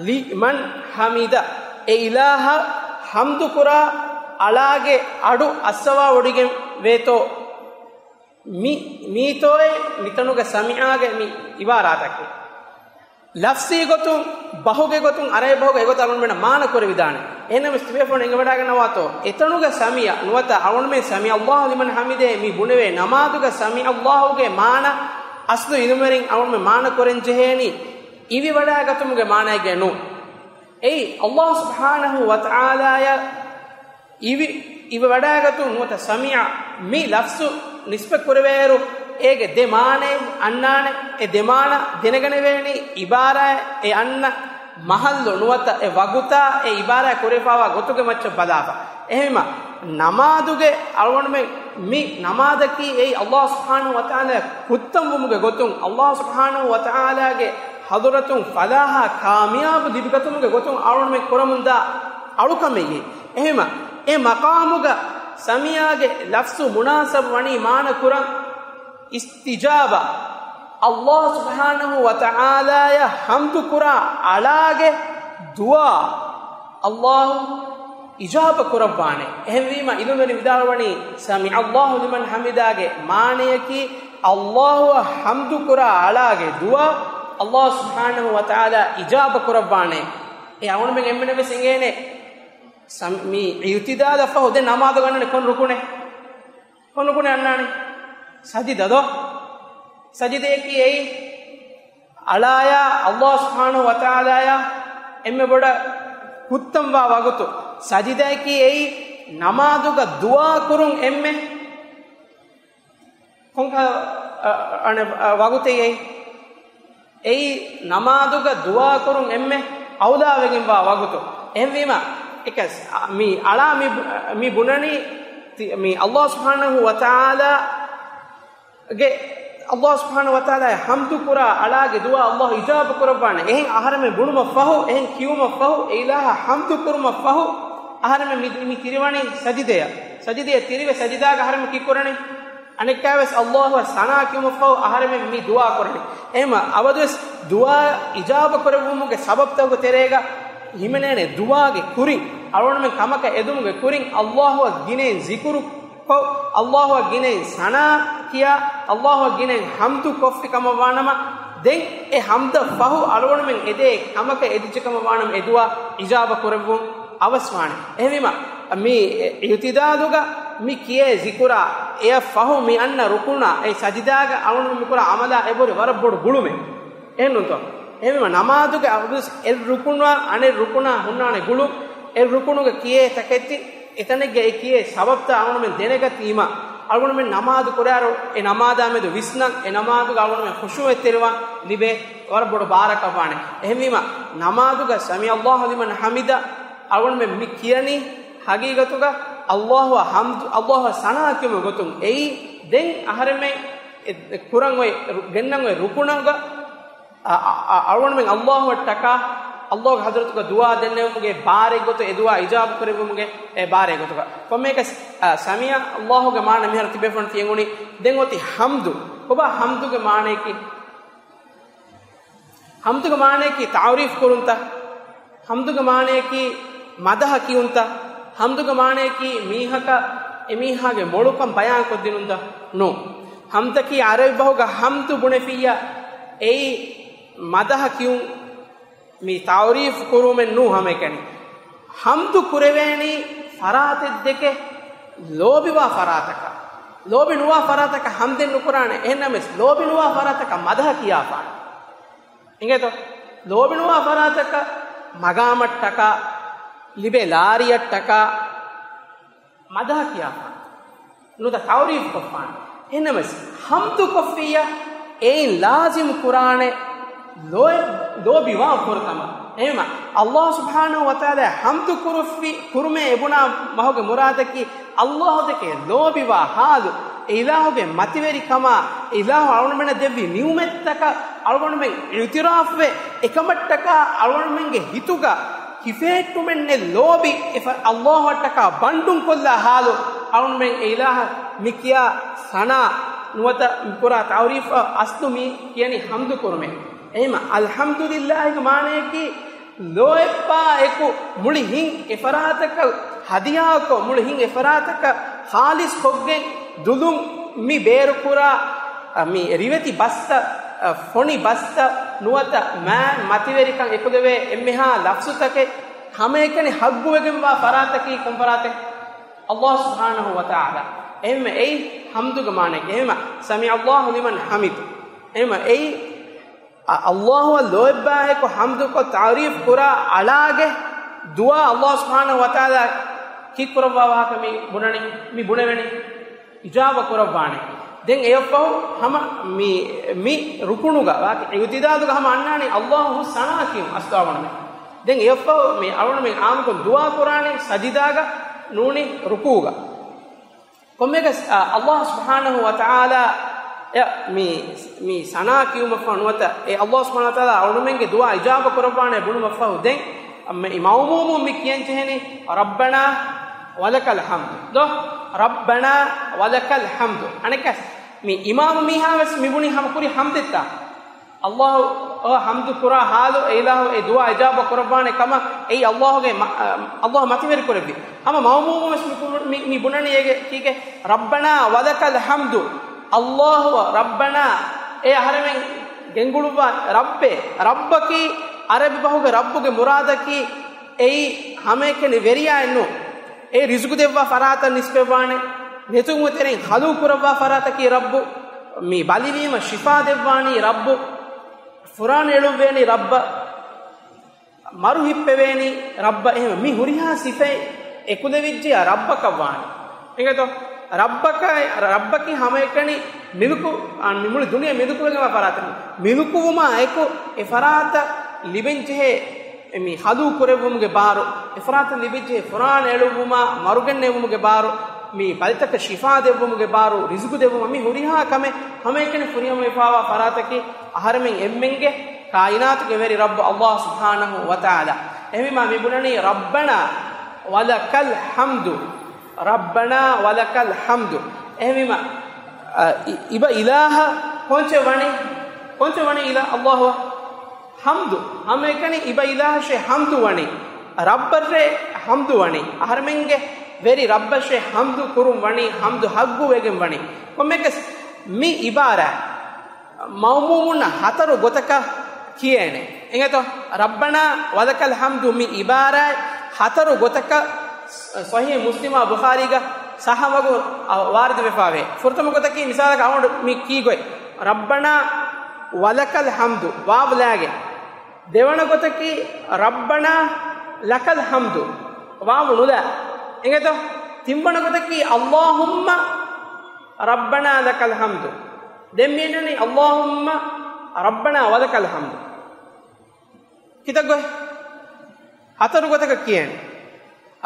ލިމަން ޙަމިދަ، އެ އިލާހަށް ޙަމްދު ކުރާ އަޅާގެ އަޑު އައްސަވާ ވޮޑިގެން ވޭތޯ. މި، މީތޯއޭ މިތަނުގެ ސަމިޢާގެ މި ޢިބާރާތަކީ. ލަފްޒީ ގޮތުން، ބަހުގެ ގޮތުން، ޢަރަބި ބަހުގެ އެގޮތަށް އަޅުގަނޑުމެންނަށް މާނަ ކުރެވިދާނެ. އެހެންނަމަވެސް ތިބޭފުޅުން އެނގިވަޑައިގަންނަވާތޯ، އެތަނުގަ ސަމިޢަ ނުވަތަ އަޅުގަނޑުމެން ސަމިޢަ ﷲ لمن حمده މި ބުނެވޭ ނަމާދުގަ ސަމިޢަ ﷲގެ މާނަ އަސްލު ޢިލްމުވެރިން އަޅުގަނޑުމެން މާނަ ކުރަން ޖެހޭނީ އިވިވަޑައިގަތުމުގެ މާނައެއްގައި ނޫން. އެއީ، ﷲ ސުބްޙާނަހޫ ވަތަޢާލާޔަށް އިވި، އިވިވަޑައިގަތުން ނުވަތަ ސަމިޢަ މި ލަފްޒު ނިސްބަތް ކުރެވޭއިރު، އޭގެ ދެ މާނައެއް އަންނާނެ. އެ ދެ މާނަ ދެނެގަނެވޭނީ ޢިބާރާތް އެ އަންނަ މަޙައްލު ނުވަތަ އެ ވަގުތާ އެ ޢިބާރާތް ކުރެވިފައިވާ ގޮތުގެ މައްޗަށް ބަލާފަ. އެހެންވީމަ، ނަމާދުގެ އަޅުގަނޑުމެން މި ނަމާދަކީ އެއީ ﷲ ސުބްޙާނަހޫ ވަތަޢާލާ ކުއްތަންވުމުގެ ގޮތުން، ﷲ ސުބްޙާނަހޫ ވަތަޢާލާގެ ޙަޟްރަތުން ފަލާޙާ ކާމިޔާބު ލިބިގަތުމުގެ ގޮތުން އަޅުގަނޑުމެން ކުރަމުންދާ އަޅުކަމެއް. އެހެންވީމަ، އެ މަޤާމުގަ ސަމިޢާގެ ލަފްޒު މުނާސަބު ވަނީ މާނަ ކުރަން އިސްތިޖާބަ، ﷲ ސުބްޙާނަހޫ ވަތަޢާލާޔަށް ޙަމްދު ކުރާ އަޅާގެ ދުޢާ ﷲ އިޖާބަ ކުރައްވާނެ. އެހެންވީމަ، ޢިލްމުވެރިން ވިދާޅުވަނީ، ސަމިޢަ ﷲ لمن حمده ގެ މާނަޔަކީ، ﷲ އަށް ޙަމްދު ކުރާ އަޅާގެ ދުޢާ ﷲ ސުބްޙާނަހޫ ވަތަޢާލާ އިޖާބަ ކުރައްވާނެ. އެ އަޅުގަނޑުމެން އެންމެނަށް ވެސް އެނގޭނެ، ސަމް-، މި އިޢުތިދާލަށް ފަހު ދެން ނަމާދު ގަންނަނީ ކޮން ރުކުނެއް؟ ކޮން ރުކުނެއް އަންނާނީ؟ ސަޖިދަ ދޯ؟ ސަޖިދަޔަކީ އެއީ އަޅާޔާ ﷲ ސުބްޙާނަހޫ ވަތަޢާލާޔާ އެންމެ ބޮޑަށް ކުއްތަންވާ ވަގުތު. ސަޖިދަޔަކީ އެއީ ނަމާދުގަ ދުޢާ ކުރުން އެންމެ ކޮން ކަ-، އަ-، އަނެއް، އަ، ވަގުތެއް އެއީ؟ އެއީ ނަމާދުގަ ދުޢާ ކުރުން އެންމެ އައުލާވެގެންވާ ވަގުތު. އެހެންވީމަ، އެކަސް، އަ، މި އަޅާ މި ބު-، މި ބުނަނީ ތި-، މި ﷲ ސުބްޙާނަހޫ ވަތަޢާލާ ގެ، ﷲ ސުބްޙާނަހޫ ވަތަޢާލާ ޙަމްދު ކުރާ އަޅާގެ ދުޢާ ﷲ އިޖާބަ ކުރައްވާނެ. އެހެން އަހަރެމެން ބުނުމަށް ފަހު، އެހެން ކިޔުމަށް ފަހު، އެ އިލާހަށް ޙަމްދު ކުރުމަށް ފަހު، އަހަރެމެން މި، މި ތިރިވަނީ ސަޖިދަޔަށް. ސަޖިދަޔަށް ތިރިވެ ސަޖިދާގަ އަހަރެމެން ކީ ކުރަނީ؟ އަނެއްކާވެސް ﷲ އަށް ސަނާ ކިޔުމަށްފަހު އަހަރެމެން މި ދުޢާ ކުރަނީ. އެހެންވީމަ އަބަދުވެސް ދުޢާ އިޖާބަ ކުރެއްވުމުގެ ސަބަބުތަކުގެ ތެރޭގަ ހިމެނޭނެ ދުޢާގެ ކުރިން، އަޅުގަނޑުމެން ކަމަކަށް އެދުމުގެ ކުރިން ﷲ އަށް ގިނައިން ޒިކުރު ކޮށް، ﷲ އަށް ގިނައިން ސަނާ ކިޔާ، ﷲ އަށް ގިނައިން ޙަމްދު ކޮށްފި ކަމަށް ވާނަމަ، ދެން އެ ޙަމްދަށް ފަހު އަޅުގަނޑުމެން އެދޭ ކަމަކަށް އެދިއްޖެ ކަމަށް ވާނަމަ، އެ ދުޢާ އިޖާބަ ކުރެއްވުން އަވަސްވާނެ. އެހެންވީމަ، މި އިޢުތިދާލުގަ މި ކިޔޭ ޒިކުރާ، އެއަށް ފަހު މި އަންނަ ރުކުނާ، އެ ސަޖިދާގަ އަޅުގަނޑު މި ކުރާ ޢަމަލާ އެބަހުރި ވަރަށް ބޮޑު ގުޅުމެއް. އެހެންނޫންތޯ؟ އެހެންވީމަ، ނަމާދުގެ އަބަދުވެސް އެއް ރުކުނާ އަނެއް ރުކުނާ ހުންނާނެ ގުޅުން. އެއް ރުކުނުގަ ކިޔޭ ތަކެތި އެތަނެއްގަ އެ ކިޔޭ ސަބަބްތައް އަޅުގަނޑުމެން ދެނެގަތީމަ، އަޅުގަނޑުމެން ނަމާދު ކުރާއިރު، އެ ނަމާދާ މެދު ވިސްނަން، އެ ނަމާދުގަ އަޅުގަނޑުމެން ޚުޝޫޢަތްތެރިވާން ލިބޭ ވަރަށް ބޮޑު ބާރަކަށް ވާނެ. އެހެންވީމަ، ނަމާދުގަ ސަމިޢަ ﷲ لمن حمده އަޅުގަނޑުމެން މި ކިޔަނީ، ހަގީގަތުގަ ﷲ އަށް ޙަމްދު، ﷲ އަށް ސަނާ ކިޔުމުގެ ގޮތުން. އެއީ، ދެން އަހަރެމެން އެ، އެ، ކުރަން އޮތް ރު-، ގެންނަން އޮތް ރުކުނުގަ އަ، އަ، އަ، އަޅުގަނޑުމެން ﷲ އަށްޓަކާ، ﷲ ގެ ޙަޟްރަތުގަ ދުޢާ ދެންނެވުމުގެ ބާރެއް ގޮތު، އެ ދުޢާ އިޖާބަ ކުރެއްވުމުގެ އެ ބާރެއް ގޮތުގަ. ކޮންމެއަކަސް، އަ، ސަމިޢަ ﷲ ގެ މާނަ މިހާރު ތިބޭފުޅުން ތި އެނގުނީ، ދެން އޮތީ ޙަމްދު. ކޮބާ ޙަމްދުގެ މާނަޔަކީ؟ ޙަމްދުގެ މާނަޔަކީ ތަޢުރީފް ކުރުންތަ؟ ޙަމްދުގެ މާނަޔަކީ މަދަޙަ ކިޔުންތަ؟ ޙަމްދުގެ މާނަޔަކީ މީހަކަށް އެމީހާގެ މޮޅުކަން ބަޔާން ކޮށްދިނުންތަ؟ ނޫން. ޙަމްދަކީ ޢަރަބި ބަހުގަ ޙަމްދު ބުނެފިއްޔާ، އެއީ މަދަޙަ ކިޔުން، މި ތަޢުރީފް ކުރުމެއް ނޫން ހަމައެކަނި. ޙަމްދު ކުރެވޭނީ ފަރާތެއްދެކެ، ލޯބިވާ ފަރާތަކަށް، ލޯބި ނުވާ ފަރާތަކަށް ޙަމްދެއް ނުކުރާނެ. އެހެންނަމަވެސް، ލޯބި ނުވާ ފަރާތަކަށް މަދަޙަ ކިޔާފާނެ. އިނގޭތޯ؟ ލޯބިނުވާ ފަރާތަކަށް މަގާމަށްޓަކާ، ލިބޭ ލާރިއަށްޓަކާ މަދަޙަ ކިޔާފާނެ. ނުވަތަ ތަޢުރީފް ކޮށްފާނެ. އެހެންނަމަވެސް، ޙަމްދު ކޮށްފިއްޔާ، އެއިން ލާޒިމް ކުރާނެ ލޯ-، ލޯބިވާ ފުރަތަމަ. އެހެންވީމަ، ﷲ ސުބްޙާނަހޫ ވަތަޢާލާ ޙަމްދު ކުރުއްފި-، ކުރުމޭ އެބުނާ ބަހުގެ މުރާދަކީ، ﷲ ދެކެ ލޯބިވާ ޙާލު، އެ އިލާހުގެ މަތިވެރިކަމާ، އެ އިލާހު އަޅުގަނޑުމެންނަށް ދެއްވި ނިޢުމަތްތަކަށް އަޅުގަނޑުމެން އިޢުތިރާފްވެ، އެކަމަށްޓަކާ އަޅުގަނޑުމެންގެ ހިތުގަ ހިފޭއްޓުމެއްނެތް ލޯބި އެފަ-، ﷲ އަށްޓަކާ ބަންޑުން ކޮށްލާ ޙާލު އަޅުގަނޑުމެން އެ އިލާހަށް މި ކިޔާ ސަނާ ނުވަތަ މި ކުރާ ތަޢުރީފަށް އަސްލު މި ކިޔަނީ ޙަމްދު ކުރުމޭ. އެހެންވީމަ، އަލްޙަމްދުލިއްލާހިގެ މާނަޔަކީ، ލޯތްބާ އެކު މުޅި ހިތް އެފަރާތަކަށް ހަދިޔާކޮށް، މުޅި ހިތް އެފަރާތަކަށް ޚާލިޞް ކޮށްގެން ދުލުން މި ބޭރުކުރާ، އަ، މި ރިވެތި ބަސްތައް، އަ، ފޮނި ބަސްތައް ނުވަތަ މާތް މަތިވެރިކަން އެކުލެވޭ އެންމެހާ ލަފްޒުތަކެއް ހަމައެކަނި ހައްގުވެގެންވާ ފަރާތަކީ ކޮން ފަރާތެއް؟ ﷲ ސުބްޙާނަހޫ ވަތަޢާލާ. އެހެންވެ އެއީ ޙަމްދުގެ މާނައެކޭ. އެހެންވެ سمع الله لمن حمده. އެހެންވެ އެއީ އަ-، ﷲ އަށް ލޯތްބާއެކު ޙަމްދުކޮށް ތަޢުރީފް ކުރާ އަޅާގެ ދުޢާ ﷲ ސުބްޙާނަހޫ ވަތަޢާލާ ކީއްކުރައްވާ ވާހަކަ މި ބުނަނީ، މި ބުނެވެނީ، އިޖާބަ ކުރައްވާނެ. ދެން އެއަށްފަހު ހަމަ މި، މި ރުކުނުގަ ވާކި އިޢުތިދާލުގަ ހަމަ އަންނާނީ ﷲ ސަނާ ކިޔުން އަސްލު އަޅުގަނޑުމެން. ދެން އެއަށްފަހު މި އަޅުގަނޑުމެން އާންމުކޮށް ދުޢާ ކުރާނީ ސަޖިދާގަ ނޫނީ ރުކޫގަ. ކޮންމެއަކަސް، އާ، ﷲ ސުބްޙާނަހޫ ވަތަޢާލާ އެ މި، މި ސަނާ ކިޔުމަށްފަހު ނުވަތަ އެ ﷲ ސުބްޙާނަހޫ ވަތަޢާލާ އަޅުމެންގެ ދުޢާ އިޖާބަ ކުރައްވާނެ ބުނުމަށްފަހު ދެން މައުމޫމުން މި ކިޔަން ޖެހެނީ، "ربنا ولك الحمد" ދޯ؟ "ربنا ولك الحمد." އަނެއްކާސް މި އިމާމު މީހާ ވެސް މި ބުނީ ހަމަ ކުރި ޙަމްދެއްތާ؟ ﷲ އަށް ޙަމްދު ކުރާ ޙާލު އެ އިލާހު އެ ދުޢާ އިޖާބަ ކުރައްވާނެ ކަމަށް އެއީ ﷲ ގެ މަ-، ﷲ މަތިވެރި ކުރެއްވި. ހަމަ މައުމޫމު ވެސް މި، މި، މި ބުނަނީ އޭގެ ކީގެ، "ربنا ولك الحمد." ﷲ އަށް، ރައްބަނާ، އެ އަހަރެމެން ގެންގުޅުއްވާ ރައްބޭ. ރައްބަކީ ޢަރަބި ބަހުގެ ރައްބުގެ މުރާދަކީ އެއީ ހަމައެކަނި ވެރިޔާއެއް ނޫން. އެ ރިޒުގު ދެއްވާ ފަރާތަށް ނިސްބަތްވާނެ، ނެތުމުގެ ތެރެއިން ޚަލްޤު ކުރައްވާ ފަރާތަކީ ރައްބު. މި ބަލިވީމަ ޝިފާ ދެއްވާނީ ރައްބު. ފުރާނަ އެޅުއްވޭނީ ރައްބަ. މަރު ހިއްޕެވޭނީ ރައްބަ. އެހެން މި ހުރިހާ ސިފައެއް އެކުލެވިއްޖެޔާ ރައްބަކަށް ވާނެ. އެނގޭތޯ؟ ރައްބަކަ-، ރައްބަކީ ހަމައެކަނި މިލުކު، އާ، މި މުޅި ދުނިޔެ މިލުކުވެގެންވާ ފަރާތެއް. މިލުކުވުމާ އެކު އެ ފަރާތަށް ލިބެންޖެހޭ މި ޚަލްޤު ކުރެއްވުމުގެ ބާރު، އެ ފަރާތަށް ލިބިއްޖެ ފުރާނަ އެޅުއްވުމާ މަރުގެންނެވުމުގެ ބާރު، މި ބަލިތަކަށް ޝިފާ ދެއްވުމުގެ ބާރު، ރިޒުގު ދެއްވުމަށް މި ހުރިހާ ކަމެއް ހަމައެކަނި ފުރިހަމަވެފާވާ ފަރާތަކީ އަހަރެމެން އެންމެންގެ ކާއިނާތުގެ ވެރި ރައްބު ﷲ ސުބްޙާނަހޫ ވަތަޢާލާ. އެހެންވީމާ މި ބުނަނީ، "ربنا ولك الحمد، ربنا ولك الحمد." އެހެންވީމާ، އަ، އި-، އިބަ އިލާހަށް ކޮންޗެއް ވަނީ؟ ކޮންޗެއް ވަނީ އިލާ-، ﷲ އަށް؟ ޙަމްދު. ހަމައެކަނި އިބަ އިލާހަށޭ ޙަމްދު ވަނީ. ރައްބަށޭ ޙަމްދު ވަނީ. އަހަރެމެންގެ ވެރި ރައްބަށޭ ޙަމްދު ކުރުން ވަނީ، ޙަމްދު ޙައްޤުވެގެން ވަނީ. ކޮންމެއަކަސް މި ޢިބާރާތް މައުމޫމުންނަށް ހަތަރު ގޮތަކަށް ކިޔޭނެ. އެނގޭތޯ؟ "ربنا ولك الحمد" މި ޢިބާރާތް ހަތަރު ގޮތަކަށް ޞަޙީޙު މުސްލިމާ ބުޚާރީގަ ޞައްޙަ މަގު، އަ، ވާރިދުވެފާވޭ. ފުރަތަމަ ގޮތަކީ މިސާލަކަށް އަޅުގަނޑު މި ކީ ގޮތް، "ربنا ولك الحمد" ވާވް ލާގެން. ދެވަނަ ގޮތަކީ، "ربنا لك الحمد" ވާވް ނުލާ. އެނގޭތޯ؟ ތިންވަނަ ގޮތަކީ، "اللهم ربنا لك الحمد." ދެން މި އިންނަނީ، "اللهم ربنا ولك الحمد." ކިތައް ގޮތް؟ ހަތަރު ގޮތަކަށް ކިޔޭނެ.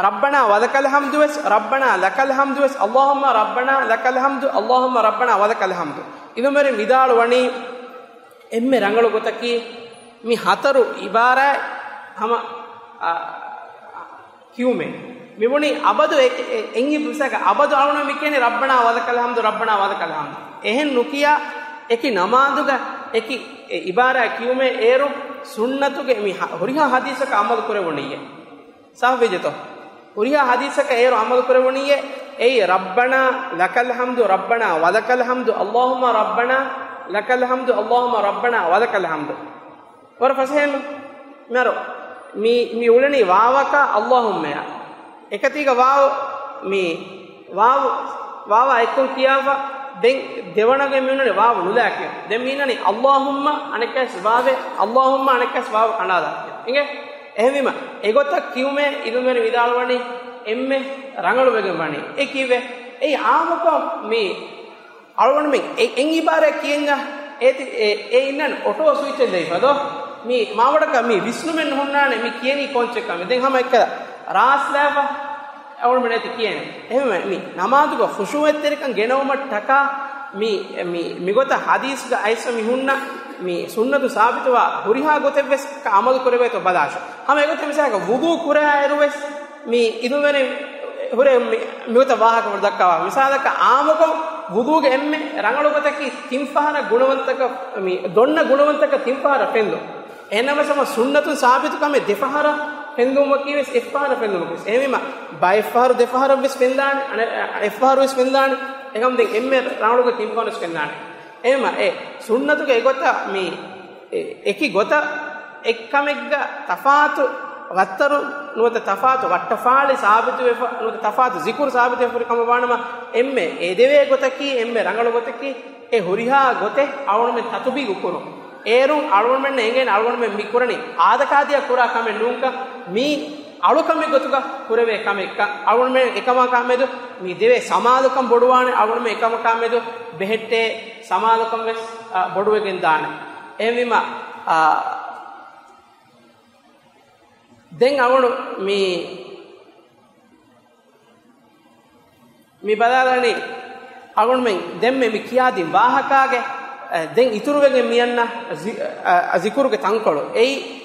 "ربنا ولك الحمد" ވެސް، "ربنا لك الحمد" ވެސް، "اللهم ربنا لك الحمد، اللهم ربنا ولك الحمد." އިލްމުވެރިން ވިދާޅުވަނީ، އެންމެ ރަނގަޅު ގޮތަކީ، މި ހަތަރު ޢިބާރާތް ހަމަ، އާ، ކިޔުމޭ. މި ބުނީ އަބަދު އެ-، އެ-، އެ-، އެންމެ މިސާލަކަށް އަބަދު އަޅުގަނޑު މި ކިޔަނީ، "ربنا ولك الحمد، ربنا ولك الحمد." އެހެން ނުކިޔާ، އެކި ނަމާދުގަ އެކި އެ ޢިބާރާތް ކިޔުމޭ އޭރު ސުންނަތުގެ މި ހަ-، ހުރިހާ ޙަދީޘަކަށް ޢަމަލު ކުރެވުނީއޭ. ސާފުވެއްޖެތޯ؟ ހުރިހާ ޙަދީޘަކަށް އޭރު ޢަމަލު ކުރެވުނީއޭ، އެއީ، "ربنا لك الحمد، ربنا ولك الحمد، اللهم ربنا لك الحمد، اللهم ربنا ولك الحمد." ވަރަށް ފަސޭހައިން މި މި އުޅެނީ ވާވަކާ އައްލާހުއްމަޔާ. އެކަތީގަ ވާވު މި ވާވު، ވާވާ އެއްކޮށް ކިޔާފަ، ދެން ދެވަނަގެ މި އުޅެނީ ވާވު ނުލާ ކިޔުން. ދެން މި އިންނަނީ އައްލާހުއްމަ އަނެއްކާސް ވާވެ، އައްލާހުއްމަ އަނެއްކާސް ވާވު ކަނޑާލާ ކިޔުން. އިނގޭ؟ އެހެންވީމަ، އެގޮތަށް ކިޔުމޭ އިލްމުވެރިން ވިދާޅުވަނީ އެންމެ ރަނގަޅުވެގެން ވަނީ. އެ ކީއްވެ؟ އެއީ އާއްމުކޮށް މި އަޅުގަނޑުމެން އެ، އެއް އިބާރާތް ކިޔެންޏާ އޭތި، އެ، އެ އިންނަން އޮޓޯ ސުއިޗެއް ލެއިފަ ދޯ؟ މި މާވަޑަކަށް މި ވިސްނުމެއް ނުހުންނާނެ މި ކިޔެނީ ކޯންޗެއްކަމެއް. ދެން ހަމަ އެއްކަލަ ރާސްލާފަ އަޅުގަނޑުމެން އޭތި ކިޔޭނެ. އެހެންވެ މި ނަމާދުގަ ޚުޝޫޢަތްތެރިކަން ގެނައުމަށް ޓަކާ މި، މި، މިގޮތަށް ޙަދީޘްގަ އައިސްފަ މި ހުންނަ މި ސުންނަތު ސާބިތުވާ ހުރިހާ ގޮތެއްވެސް އަމަލު ކުރެވޭތޯ ބަލާށޯ. ހަމަ އެގޮތަށް މިސާލަކަށް ވުޟޫ ކުރާއިރުވެސް މި އިލްމުވެރިން ހުރެ މި، މިގޮތަށް ވާހަކަފުޅު ދައްކަވާ. މިސާލަކަށް އާއްމުކޮށް ވުޟޫގެ އެންމެ ރަނގަޅު ގޮތަކީ ތިން ފަހަރަށް ގުނަވަންތަކަށް، މި ދޮންނަ ގުނަވަންތަކަށް ތިން ފަހަރަށް ފެންދުން. އެހެންނަމަވެސް ހަމަ ސުންނަތުން ސާބިތު ކަމެއް ދެ ފަހަރަށް ފެންދުމަކީ ވެސް އެއް ފަހަރަށް ފެންދުމަކީ ވެސް. އެހެންވީމަ ބައެއް ފަހަރު ދެ ފަހަރަށް ވެސް ފެންދާނެ، އަނެއް އެއް ފަހަރު ވެސް ފެންދާނެ. އެކަމް ދެން އެންމެ ރަނގަޅުގޮތް ތިން ފަހަރު ވެސް ފެންނާނެ. އެހެމަ އެ ސުންނަތުގެ އެގޮތަށް މި އެ އެކި ގޮތަށް އެއްކަމެއްގަ ތަފާތު ވައްތަރު ނުވަތަ ތަފާތު ވައްޓަފާޅި ސާބިތުވެފަ ނުވަތަ ތަފާތު ޒިކުރު ސާބިތުވެފަ ހުރި ކަމަށް ވާނަމަ، އެންމެ އެދެވޭ ގޮތަކީ، އެންމެ ރަނގަޅު ގޮތަކީ، އެ ހުރިހާ ގޮތެއް އަޅުގަނޑުމެން ތަތުބީގު ކުރުން. އޭރުން އަޅުގަނޑުމެންނަށް އެނގޭނެ އަޅުގަނޑުމެން މި ކުރަނީ އާދަކާދިޔަ ކުރާ ކަމެއް ނޫންކަން، މީ އަޅުކަމެއް ގޮތުގަ ކުރެވޭ ކަމެއްކަން. އަޅުގަނޑުމެން އެކަމާ ކާމެދު މި ދެވޭ ސަމާލުކަން ބޮޑުވާނެ، އަޅުގަނޑުމެން އެކަމަކާމެދު ބެހެއްޓޭ ސަމާލުކަން ވެސް، އަ، ބޮޑުވެގެން ދާނެ. އެހެންވީމަ، އާ، ދެން އަޅުގަނޑު މި، މި ބަލާލަނީ އަޅުގަނޑުމެން ދެންމެ މި ކިޔާދިން ވާހަކާގެ، އެ، ދެން އިތުރުވެގެން މިއަންނަ ޒި-، އަ، ޒިކުރުގެ ތަންކޮޅު. އެއީ،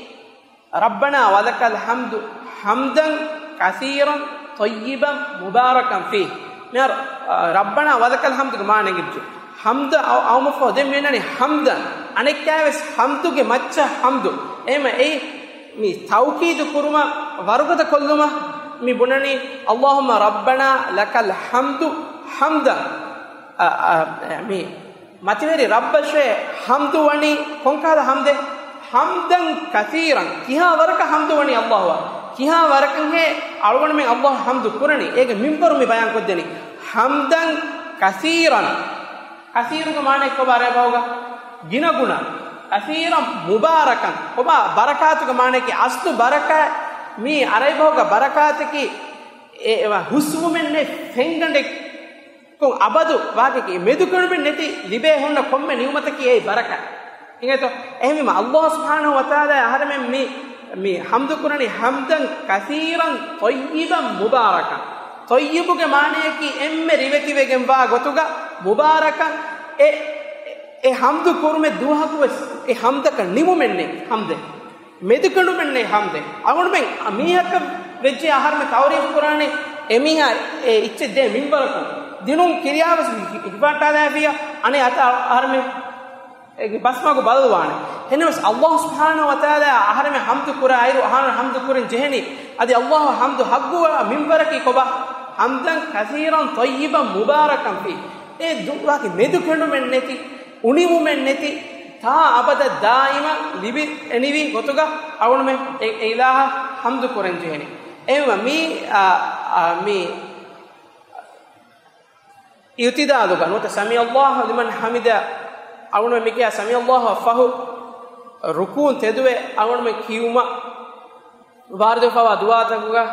رَبَّنَا وَلَكَ الْحَمْدُ حَمْدًا كَثِيرًا طَيِّبًا مُبَارَكًا فِيهِ. މިހާރު، އަ، رَبَّنَا وَلَكَ الْحَمْدُ ގެ މާނަ އެނގިއްޖެ. ހަމްދަށް އައު-، އައުމަށްފަހު ދެން މިއަންނަނީ ހަމްދަން. އަނެއްކާވެސް ހަމްދުގެ މައްޗަށް ހަމްދު. އެހެމަ އެއީ މި ތައުކީދު ކުރުމަށް ވަރުގަދަ ކޮށްލުމަށް މި ބުނަނީ، اللَّهُمَّ رَبَّنَا لَكَ الْحَمْدُ حَمْدًا. އަ، އަ، މި މަތިވެރި ރައްބަށޭ ހަމްދު ވަނީ ކޮންކަހަލަ ހަމްދެއް؟ حَمْدًا كَثِيرًا. ކިހާ ވަރަކަށް ހަމްދު ވަނީ އައްލާހުއަށް؟ ކިހާ ވަރަކަށްހޭ އަޅުގަނޑުމެން އައްލާހު ހަމްދު ކުރަނީ؟ އޭގެ މިންވަރު މި ބަޔާންކޮށްދެނީ. حَمْدًا كَثِيرًا. ކަސީރުގެ މާނައަކީ ކޮބާ އަރަބި ބަހުގަ؟ ގިނަގުނަ. كَثِيرًا مُبَارَكًا. ކޮބާ ބަރަކާތުގެ މާނައަކީ؟ އަސްލު ބަރަކާތް މީ އަރަބި ބަހުގަ ބަރަކާތަކީ އެ، އެ، ހުސްވުމެއް ނެތް ފެންގަނޑެއް ކޮން އަބަދު ވާހަކައަކީ، މެދުކެނޑުމެއް ނެތި ލިބޭ ހުންނަ ކޮންމެ ނިޢުމަތަކީ އެއީ ބަރަކާތް. އިނގޭތޯ؟ އެހެންވީމަ، އައްލާހު ސުބްޙާނަހު ވަތަޢާލާ އަހަރެމެން މި، މި ޙަމްދު ކުރަނީ حَمْدًا كَثِيرًا طَيِّبًا مُبَارَكًا. ޠައްޔިބުގެ މާނައަކީ އެންމެ ރިވެތިވެގެންވާ ގޮތުގަ މުބާރަކަށް އެ، އެ ޙަމްދު ކުރުމެއް ދުވަހަކުވެސް އެ ޙަމްދަކަށް ނިމުމެއްނެތް ޙަމްދެއް. މެދުކެނޑުމެއްނެތް ޙަމްދެއް. އަޅުގަނޑުމެން މީހަކަށް ވެއްޖެ އަހަރުމެން ތަޢުރީފު ކުރާނެ އެމީހާ އެ އިއްޗެއް ދޭ މިންވަރަކުން. ދިނުން ކިރިޔާވެސް ހިފައްޓާލާފިޔާ އަނެއް އަތަށް އަހަރުމެން އޭގެ ބަސްމަގު ބަދަލުވާނެ. އެހެންނަމަވެސް، އައްލާހު ސުބްޙާނަހު ވަތަޢާލާ އަހަރެމެން ޙަމްދު ކުރާ އިރު، އަހަރެމެން ޙަމްދު ކުރަން ޖެހެނީ. އަދި އައްލާހު ޙަމްދު ޙައްޤުވާ މިންވަރަކީ ކޮބާ؟ حَمْدًا كَثِيرًا طَيِّبًا مُبَارَكًا فِيهِ. އެ ދުވަހަކީ މެދުކެނޑުމެއް ނެތި، އުނިވުމެއް ނެތި، ތާ އަބަދަށް ދާއިމަށް ލިބި އެނިވި ގޮތުގަ އަޅުގަނޑުމެން އެ، އެ އިލާހަށް ޙަމްދު ކުރަން ޖެހެނީ. އެހެންވީމަ މީ، އާ، އާ، މީ އިޢުތިދާލުގަ ނުވަތަ ސަމިޢައްލާހު ލިމަން ޙަމިދަ އަޅުގަނޑުމެން މިކިޔާ ސަމިޢައްލާހު ފަހު ރުކޫޢުން ތެދުވެ އަޅުގަނޑުމެން ކިޔުމަށް ވާރިދުވެފަވާ ދުޢާތަކުގަ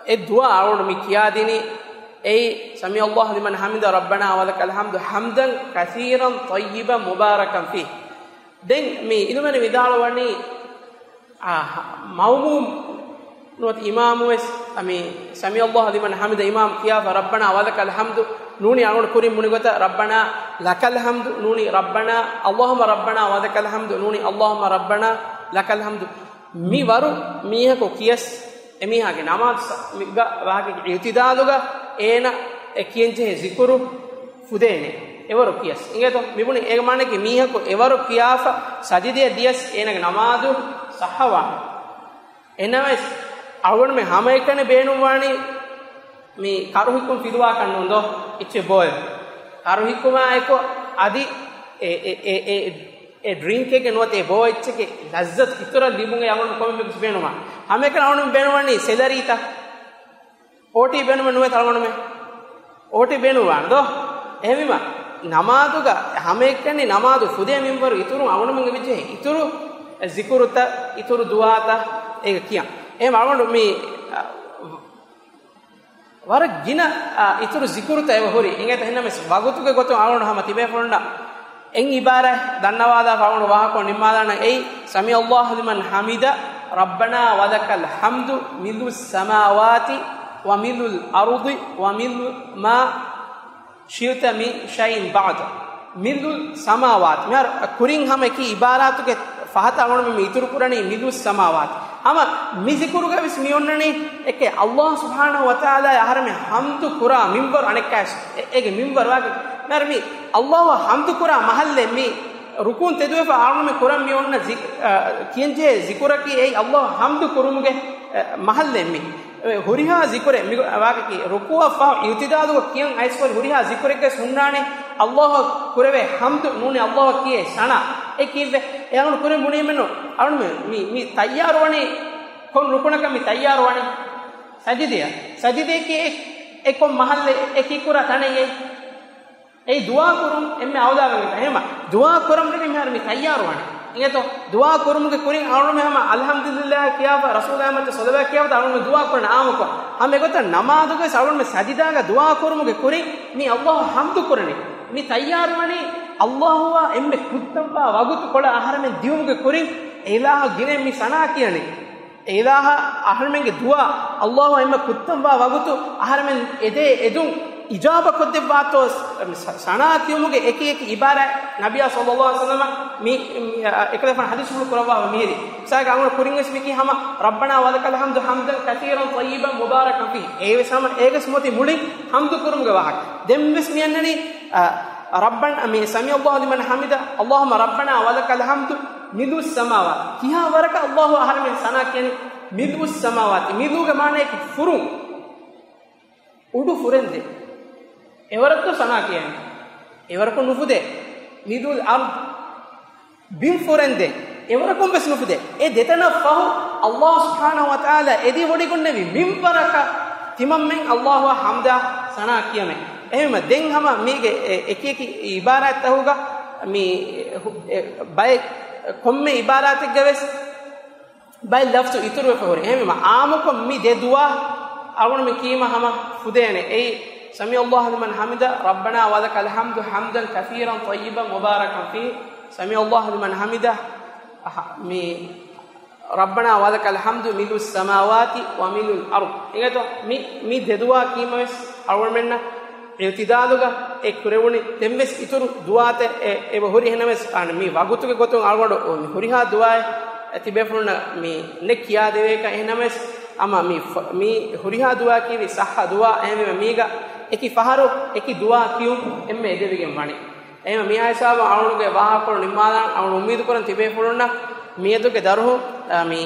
އެ ދުޢާ އަޅުގަނޑު މި ކިޔާދިނީ އެއީ، سَمِعَ اللَّهُ لِمَنْ حَمِدَهُ رَبَّنَا وَلَكَ الْحَمْدُ حَمْدًا كَثِيرًا طَيِّبًا مُبَارَكًا فِيهِ. ދެން މި ޢިލްމުވެރިން ވިދާޅުވަނީ، އާ، މައުމޫމް ނުވަތަ އިމާމުވެސް، އަ، މި سَمِعَ اللَّهُ لِمَنْ حَمِدَهُ އިމާމް ކިޔާފަ رَبَّنَا وَلَكَ الْحَمْدُ ނޫނީ އަޅުގަނޑު ކުރިން ބުނި ގޮތަށް رَبَّنَا لَكَ الْحَمْدُ ނޫނީ رَبَّنَا، اللَّهُمَّ رَبَّنَا وَلَكَ الْحَمْدُ ނޫނީ اللَّهُمَّ رَبَّنَا لَكَ الْحَمْدُ. މި ވަރު މީހަކު ކިޔަސް އެމީހާގެ ނަމާދު ސަ-، މި ގަ-، ވާހަކަ އިޢުތިދާލުގަ އޭނަ އެ ކިޔަންޖެހޭ ޒިކުރު ފުދޭނެ. އެވަރު ކިޔަސް. އިނގޭތޯ؟ މިބުނި އޭގެ މާނައަކީ މީހަކު އެވަރު ކިޔާފަ ސަޖިދަޔަށް ދިޔަސް އޭނަގެ ނަމާދު ޞައްޙަވާނެ. އެހެންނަމަވެސް، އަޅުގަނޑުމެން ހަމައެކަނި ބޭނުންވާނީ މި ކަރުހިއްކުން ފިލުވާކަށް ނޫން ދޯ؟ އެއްޗެއް ބޯއެވެ. ކަރުހިއްކުމާ އެކު އަދި އެ، އެ، އެ، އެ، އެ ޑްރިންކެއްގެ ނުވަތަ އެ ބޯ އެއްޗެއްގެ ލައްޒަތު އިތުރަށް ލިބުން އަޅުގަނޑު ކޮންމެ ބޭނުންވާ. ހަމައެކަނި އަޅުގަނޑު ބޭނުންވާނީ ސެލަރީތަ؟ އޯޓީ ބޭނުމެއް ނުވޭތަ އަޅުގަނޑުމެން؟ އޯޓީ ބޭނުންވާނެ ދޯ؟ އެހެންވީމަ، ނަމާދުގަ ހަމައެކަނި ނަމާދު ފުދޭ މިންވަރު އިތުރުން އަޅުގަނޑުމެންގެ ވެއްޖެ އިތުރު ޒިކުރުތައް، އިތުރު ދުޢާތައް އޭގަ ކިޔަން. އެހެން އަޅުގަނޑު މި، އަ، ވަރަށް ގިނަ، އަ، އިތުރު ޒިކުރުތައް އެބަ ހުރި. އިނގޭތަ؟ އެހެންނަމަވެސް، ވަގުތުގެ ގޮތުން އަޅުގަނޑު ހަމަ ތިބޭފުޅުންނަށް އެއް އިބާރާތް ދަންނަވާލާފަ އަޅުގަނޑު ވާހަކަ ނިންމާލާނަން. އެއީ، سَمِعَ اللَّهُ لِمَنْ حَمِدَهُ رَبَّنَا وَلَكَ الْحَمْدُ مِلْءُ السَّمَاوَاتِ وَمِلْءُ الْأَرْضِ وَمِلْءُ مَا شِئْتَ مِنْ شَيْءٍ بَعْدُ. މިލްއުލް ސަމާވާތް. މިހާރު ކުރިން ހަމަ އެކި އިބާރާތުގެ ފަހަތަށް އަޅުގަނޑުމެން މި އިތުރު ކުރަނީ މިލްއުލް ސަމާވާތް. ހަމަ މި ޒިކުރުގަ ވެސް މި އޮންނަނީ އެކެއް އައްލާހު ސުބްޙާނަހު ވަތަޢާލާ އަހަރެމެން ހަމްދު ކުރާ މިންވަރު އަނެއްކާވެސް އެ-، އޭގެ މިންވަރު ވާގެ. މިހާރު މި އައްލާހު ހަމްދު ކުރާ މަހައްލެއް މި ރުކޫން ތެދުވެފަ އަޅުގަނޑުމެން ކުރަން މި އޮންނަ ޒި-، އަ، ކިޔަންޖެހޭ ޒިކުރަކީ އެއީ އައްލާހު ހަމްދު ކުރުމުގެ މަހައްލެއް މި. އެ، ހުރިހާ ޒިކުރެއް މި ވާގަކީ ރުކޫއަށްފަހު އިއުތިދާލުގަ ކިޔަން އައިސްފަހުރި ހުރިހާ ޒިކުރެއްގަސް ހުންނާނެ، ﷲ އަށް ކުރެވޭ ޙަމްދު ނޫނީ ﷲ އަށް ކިޔޭ ސަނާ. އެ ކީއްވެ؟ އެ އަޅުން ކުރިން ބުނީމެއްނު. އަޅުން މި، މި، މި ތައްޔާރުވަނީ ކޮން ރުކުނަކަށް މި ތައްޔާރުވަނީ؟ ސަޖިދަޔަށް. ސަޖިދަޔަކީ އެ، އެ ކޮން މަހައްލެއް އެ ކީ ކުރާ ތަނެއް އެއް. އެއީ ދުޢާ ކުރުން އެންމެ އައުލާވެގެން ތަ-، އެހެމަ ދުޢާ ކުރަމުން މިހާރު މި ތައްޔާރުވާނެ. އިނގޭތޯ؟ ދުޢާ ކުރުމުގެ ކުރިން އަޅުމެ ހަމަ އަލްޙަމްދުލިއްލާހް ކިޔާފަ، ރަސޫލާމަތް ޞަލަވާތް ކިޔާފަ އަޅުމެ ދުޢާ ކުރަން އާމުކޮށް. ހަމަ އެގޮތަށް ނަމާދުގަސް އަޅުމެ ސަޖިދާގަ ދުޢާ ކުރުމުގެ ކުރިން މި ﷲ އަށް ޙަމްދު ކުރަނީ. މި ތައްޔާރުވަނީ ﷲ އާ އެންމެ ކުއްތަންވާ ވަގުތުކޮޅަށް އަހަރެމެން ދިޔުމުގެ ކުރިން އެ އިލާހަށް ގިނައިން މި ސަނާ ކިޔަނީ. އެ އިލާހަށް އަހަރެމެންގެ ދުޢާ، ﷲ އާ އެންމެ ކުއްތަންވާ ވަގުތު އަހަރެމެން އެދޭ އެދުން އިޖާބަ ކޮށްދެއްވާތޯ ސަ-، ސަނާ ކިޔުމުގެ އެކި އެކި އިބާރާތް ނަބިއްޔާ ޞައްލައްލާހު ޢަލައިހި ވަސައްލަމަ މި، މި، އަ، އެކަލޭފާނު ޙަދީޘްފުޅު ކުރައްވާފަ މިހިރީ. މިސާލަކަށް އަޅުގަނޑު ކުރިންވެސް މިކީ ހަމަ ރައްބަނާ ވަލަކަލް ޙަމްދު ޙަމްދަން ކަޘީރަން ޠައްޔިބަން މުބާރަކަން ފީހި. އެވެސް ހަމަ އޭގަސް މޮތީ މުޅިން ޙަމްދު ކުރުމުގެ ވާހަކަ. ދެންވެސް މި އަންނަނީ، އަ، ރައްބަން، މި ސަމިޢަﷲ ލިމަން ޙަމިދަ، އައްލާހުއްމަ ރައްބަނާ ވަލަކަލް ޙަމްދު މިލްއުއް ސަމާވާތި. ކިހާ ވަރަކަށް އައްލާހު އަހަރެމެން ސަނާ ކިޔަނީ؟ މިލްއުއް ސަމާވާތި. މިލްއުގެ މާނަޔަކީ ފުރުން. އުޑު ފުރެންދެން. އެވަރަށްތޯ ސަނާ ކިޔަނީ؟ އެވަރަކުން ނުފުދޭ. މިލްއުލް އަރްޟް. ބިން ފުރެންދެން. އެވަރަކުން ވެސް ނުފުދޭ. އެ ދެތަނަށް ފަހު އައްލާހު ސުބްޙާނަހު ވަތަޢާލާ އެދިވޮޑިގަންނެވި މިންވަރަކަށް ތިމަންމެން އައްލާހުއާ ޙަމްދާ ސަނާ ކިޔަމޭ. އެހެންވީމަ ދެން ހަމަ މީގެ އެ، އެކި އެކި އިބާރާތްތަކުގަ މި ހު-، އެ ބައެއް ކޮންމެ އިބާރާތެއްގަ ވެސް ބައެއް ލަފްޒު އިތުރުވެފަ ހުރި. އެހެންވީމަ އާއްމުކޮށް މި ދެ ދުޢާ އަޅުގަނޑު މި ކީމަ ހަމަ ފުދޭނެ. އެއީ، ސަމިޢަﷲ ލިމަން ޙަމިދަ، ރައްބަނާ ވަލަކަލް ޙަމްދު ޙަމްދަން ކަޘީރަން ޠައްޔިބަން މުބާރަކަން ފީހި، ސަމިޢަﷲ ލިމަން ޙަމިދަ، މި، ރައްބަނާ ވަލަކަލް ޙަމްދު މިލްއުއް ސަމާވާތި ވަމިލްއުލް އަރްޟް. އިނގޭތޯ؟ މި، މި ދެ ދުޢާ ކީމަވެސް އަޅުގަނޑުމެންނަށް އިޢުތިދާލުގަ އެ ކުރެވުނީ. ދެންވެސް އިތުރު ދުޢާތައް އެ، އެބަ ހުރި. އެހެންނަމަވެސް، އާނ، މި ވަގުތުގެ ގޮތުން އަޅުގަނޑު މި ހުރިހާ ދުޢާއެއް ތިބޭފުޅުންނަށް މި ނެތް ކިޔާދެވޭކަށް. އެހެންނަމަވެސް، އަމާ މި ފަ-، މި ހުރިހާ ދުޢާ ކީވީ ޞައްޙަ ދުޢާ. އެހެންވީމަ މީގަ އެކި ފަހަރު އެކި ދުޢާ ކިޔުން އެންމެ އެދެވިގެން ވަނީ. އެހެންވީމަ މިހާ ހިސާބުން އަޅުގަނޑުގެ ވާހަކަކޮޅު ނިންމާލާން. އަޅުގަނޑު އުއްމީދު ކުރަން ތިބޭފުޅުންނަށް މިއަދުގެ ދަރުހުން، އާ، މި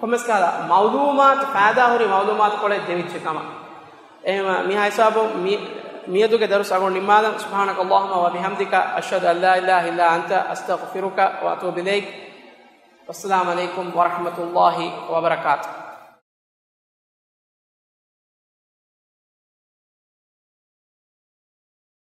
ކޮންމެސް ކަހަލަ މަޢުލޫމާތު، ފައިދާ ހުރި މަޢުލޫމާތުކޮޅެއް ދެވިއްޖެ ކަމަށް. އެހެންވީމަ މިހާ ހިސާބުން މި-، މިއަދުގެ ދަރުސް އަޅުގަނޑު ނިންމާލަން. سبحانك اللهم وبحمدك، أشهد أن لا إله إلا أنت، أستغفرك وأتوب إليك. والسلام عليكم ورحمة الله وبركاته.